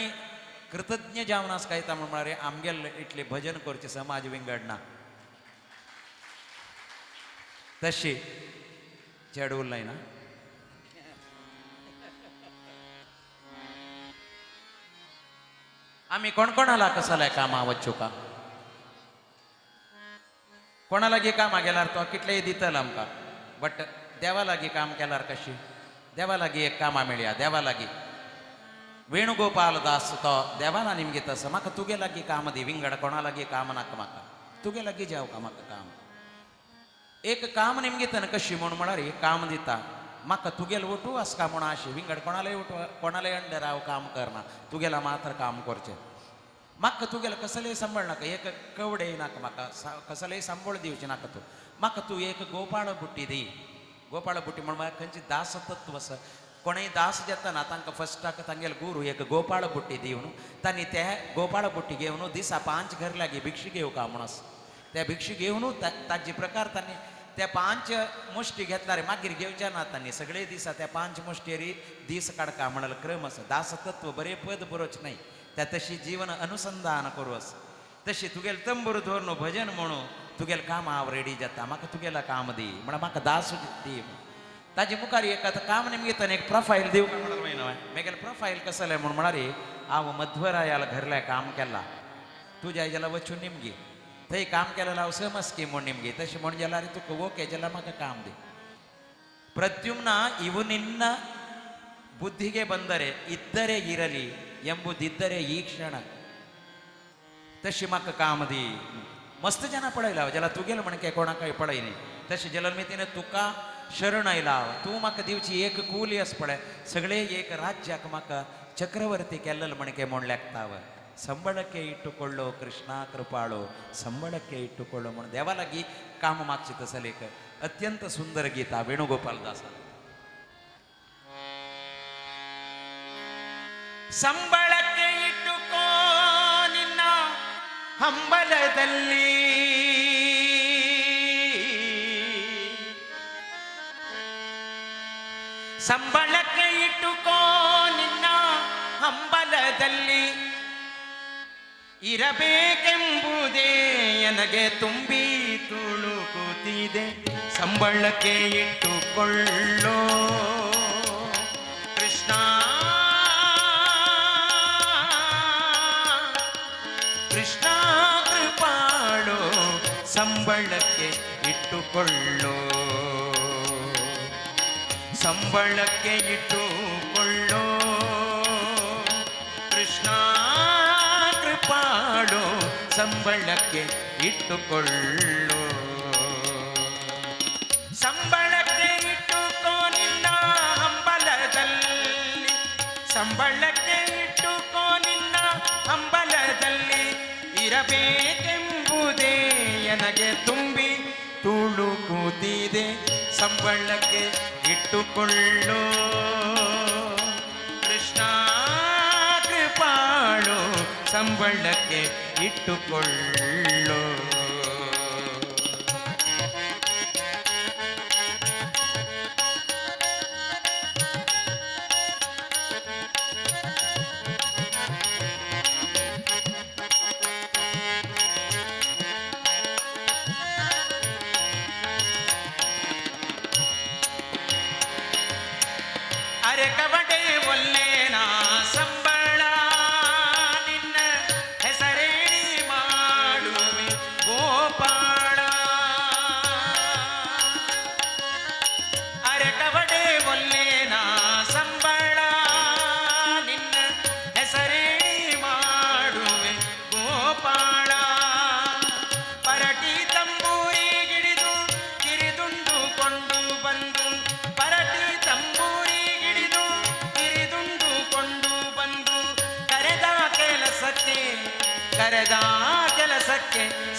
कृतज्ञ जावन आसा काय म्हण म्हळ्यार आमगेले इतले भजन करचे समाज विंगडना. तशी चेड उरलाय ना आमी कोण कोणाला कसलाय कामा वच्चू का कोणा लागीं कामां गेल्यार तो कितलेय दितलो आमकां बट देवा लागीं काम केल्यार कशी देवा लागीं एक कामां मेळया देवा लागीं वेणुगोपाल दास तो देवाला निमगीत आसा म्हाका तुगे लागीं काम दी विंगड कोणा लागीं काम नाका म्हाका तुगे लागीं जावं का म्हाका काम एक काम निमगीतन कशी म्हूण म्हळ्यार काम दिता म्हाका तुगेल वटू आसका म्हूण आशी विंगड कोणालय वटू कोणालय अंडर हांव काम करना तुगेला मात्र काम करचें म्हाका तुगेलें कसलेय सांबाळ नाका एक कवडे नाका म्हाका कसलेय सांबाळ दिवचें नाका तूं म्हाका तूं एक गोपाळ बुट्टी दी. गोपाळ बुट्टी म्हण म्हाका खंयची दास तत्व आसा कोणूय दास जातना तांकां फस्टाक तांगेले गुरू एक गोपाळ बुट्टी दिवन तांणी ते गोपाळ बुट्टी घेवन दिसा 5 घर लागीं भिक्षी घेवका म्हूण आसा त्या भिक्षी घेवन ताजे प्रकार तांणी त्या 5 मुष्टी घेतला रे मागीर घेवचे ना तांणी सगळे दिसा त्या 5 मुष्टेरी दीस काडका म्हणाल क्रम आसा. दासतत्व बरे पद बरोच न्हय त्या तशी जीवन अनुसंधान करू आसा तशी तुगेले तंबूर धरून भजन म्हणू तुगेलें काम हांव रेडी जाता म्हाका तुगेलें काम दी म्हण म्हाका दास दी. ताजे मुखार एक आतां काम निमगीतान एक प्रोफायल दिवका म्हणून न्हय मेगेलें प्रोफायल कसलें म्हूण म्हळ्यार हांव मध्वरायाल घरलें काम केलां तुज्या जाल्यार वचून निमगी थंय काम केलें हांव समस्की म्हूण निमगी तशें म्हण जाल्यार तुका ओके जाल्यार म्हाका काम दी. ಪ್ರದ್ಯುಮ್ನ ಇವು ನಿನ್ನ ಬುದ್ಧಿಗೆ ಬಂದರೆ ಇದ್ದರೆ ಇರಲಿ ಎಂಬುದಿದ್ದರೆ ಈ ಕ್ಷಣ तशी म्हाका काम दी. मस्त जना पळयला जाल्यार तुगेलें म्हणके कोणाकय पळयनी तशें जाल्यार मी तिणें तुका शरण आयला तूं म्हाका दिवची एक कुली आस पळय सगळे एक राज्याक म्हाका ಚಕ್ರವರ್ತಿ ಕೆಲ್ಲಲ್ ಮಣಿಕೆ म्हूण लेखताव ಸಂಬಳಕ್ಕೆ ಇಟ್ಟುಕೊಳ್ಳೋ ಕೃಷ್ಣ ಕೃಪಾಳು ಸಂಬಳಕ್ಕೆ ಇಟ್ಟುಕೊಳ್ಳೋ म्हण देवा लागीं काम मागची तसलेक अत्यंत सुंदर गीता वेणुगोपाल दास. ಸಂಬಳಕ್ಕೆ ಇಟ್ಟುಕೋ ನಿನ್ನ ಹಂಬಲದಲ್ಲಿ ಸಂಬಳಕ್ಕೆ ಇಟ್ಟುಕೋ ನಿನ್ನ ಹಂಬಲದಲ್ಲಿ ಇರಬೇಕೆಂಬುದೇ ನನಗೆ ತುಂಬಿ ತುಳುಕುತ್ತಿದೆ ಸಂಬಳಕ್ಕೆ ಇಟ್ಟುಕೊಳ್ಳೋ ಕೃಷ್ಣ ಕೃಷ್ಣ ಕೃಪಾಳು ಸಂಬಳಕ್ಕೆ ಇಟ್ಟುಕೊಳ್ಳೋ ಸಂಬಳಕ್ಕೆ ಇಟ್ಟುಕೊಳ್ಳೋ ಕೃಷ್ಣ ಕೃಪಾಳು ಸಂಬಳಕ್ಕೆ ಇಟ್ಟುಕೊಳ್ಳೋ ಸಂಬಳಕ್ಕೆ ಇಟ್ಟುಕೋ ನಿನ್ನ ಹಂಬಲದಲ್ಲಿ ಸಂಬಳಕ್ಕೆ ಇಟ್ಟುಕೋ ನಿನ್ನ ಹಂಬಲದಲ್ಲಿ ಇರಬೇಕೆಂಬುದೇ ನನಗೆ ತುಂಬಿ ತುಳುಕುತ್ತಿದೆ ಸಂಬಳಕ್ಕೆ ಇಟ್ಟುಕೊಳ್ಳೋ ಕೃಷ್ಣ ಕೃಪಾಳು ಸಂಬಳಕ್ಕೆ ಇಟ್ಟುಕೊಳ್ಳೋ. ಅರೆ ಕಬಡೆ ಒಲ್ಲೇನಾ ಸಂಬಳ ನಿನ್ನ ಹೆಸರೇಣಿ ಮಾಡುವೆ ಗೋಪಾಳ. ಅರೆ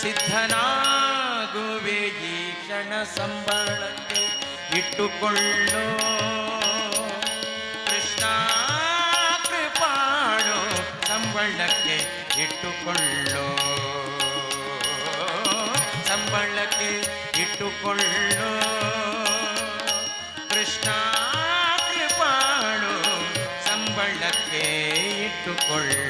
ಸಿದ್ಧನಾಗುವೆ ಈ ಕ್ಷಣ ಸಂಬಳಕ್ಕೆ ಇಟ್ಟುಕೊಳ್ಳೋ. ಕೃಷ್ಣ ಕೃಪಾಳು ಸಂಬಳಕ್ಕೆ ಇಟ್ಟುಕೊಳ್ಳೋ, ಸಂಬಳಕ್ಕೆ ಇಟ್ಟುಕೊಳ್ಳೋ. ಕೃಷ್ಣ ಕೃಪಾಳು ಸಂಬಳಕ್ಕೆ ಇಟ್ಟುಕೊಳ್ಳೋ.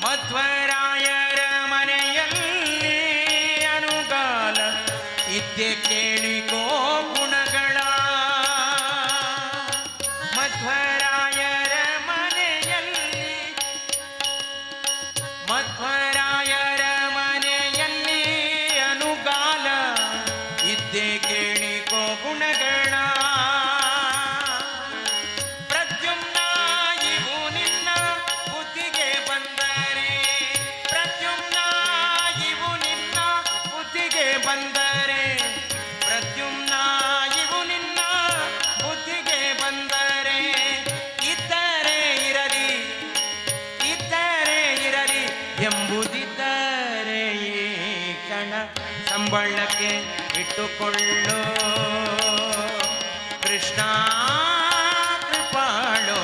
ಮಧ್ವರಾಯರ ಮನೆಯಲ್ಲಿ ಅನುಗಾಲ ಇದ್ದೆ ಕೇಳಿಕೋ ಗುಣಗಳ. ಮಧ್ವರಾಯರ ಮನೆಯಲ್ಲಿ, ಮಧ್ವರಾಯರ ಮನೆಯಲ್ಲಿ ಅನುಗಾಲ ಇದ್ದೆ ಕೇಳಿಕೋ ಗುಣಗಳ. ಪ್ರದ್ಯುಮ್ನ ಇವು ನಿನ್ನ ಬುದ್ಧಿಗೆ ಬಂದರೆ, ಪ್ರದ್ಯುಮ್ನ ಇವು ನಿನ್ನ ಬುದ್ಧಿಗೆ ಬಂದರೆ, ಪ್ರದ್ಯುಮ್ನ ಇವು ನಿನ್ನ ಬುದ್ಧಿಗೆ ಬಂದರೆ, ಇದ್ದರೆ ಇರಲಿ, ಇದ್ದರೆ ಇರಲಿ ಎಂಬುದಿದ್ದರೆ ಈ ಕ್ಷಣ ಸಂಬಳಕ್ಕೆ ಇಟ್ಟುಕೊಳ್ಳೋ. ಕೃಷ್ಣ ಕೃಪಾಳು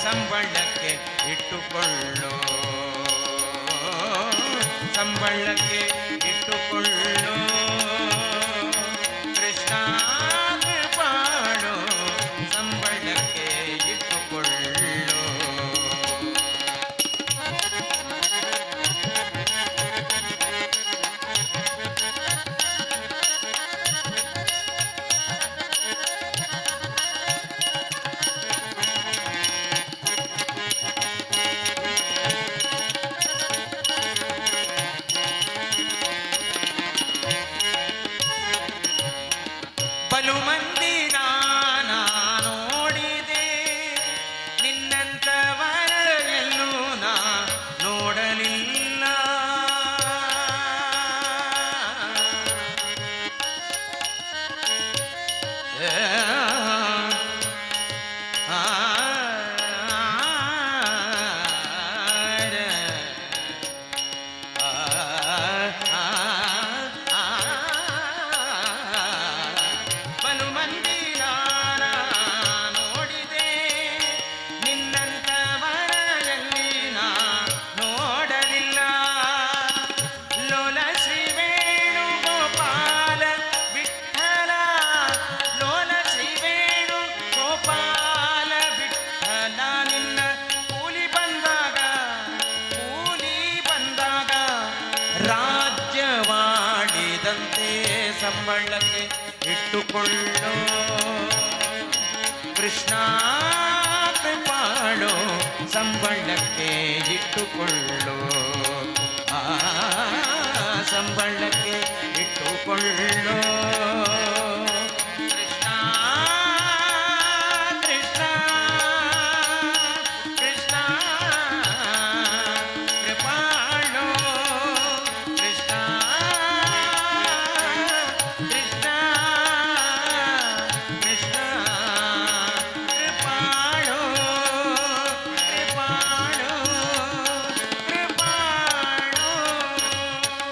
ಸಂಬಳಕ್ಕೆ ಇಟ್ಟುಕೊಳ್ಳೋ, ಸಂಬಳಕ್ಕೆ ಇಟ್ಟುಕೊಳ್ಳೋ. ಕೃಷ್ಣ ಕೃಪಾಳು ಸಂಬಳಕ್ಕೆ ಇಟ್ಟುಕೊಳ್ಳೋ. ಬಲು ಮಂದಿ ನಾನ ನೋಡಿದೆ, ನಿನ್ನಂತವರ ಎಲ್ಲೂ ನಾ ನೋಡಲಿಲ್ಲ. ಏ, ಆ, ಆ, ಬಲು ಮಂದಿ ನಾನ ನೋಡಿದೆ, ನಿನ್ನಂತವರಲ್ಲಿ ನಾ ನೋಡಲಿಲ್ಲ. ಲೋಲ ಶ್ರೀ ವೇಣುಗೋಪಾಲ ವಿಠಲ, ಲೋಲ ಶ್ರೀ ವೇಣುಗೋಪಾಲ ವಿಠಲ, ನಿನ್ನ ಕೂಲಿ ಬಂದಾಗ, ಕೂಲಿ ಬಂದಾಗ ರಾಜ್ಯವಾಡಿದಂತೆ ಸಂಬಳಕ್ಕೆ ಇಟ್ಟುಕೊಳ್ಳೋ. ಕೃಷ್ಣ ಕೃಪಾಳು ಸಂಬಳಕ್ಕೆ ಇಟ್ಟುಕೊಳ್ಳೋ, ಆ ಸಂಬಳಕ್ಕೆ ಇಟ್ಟುಕೊಳ್ಳೋ.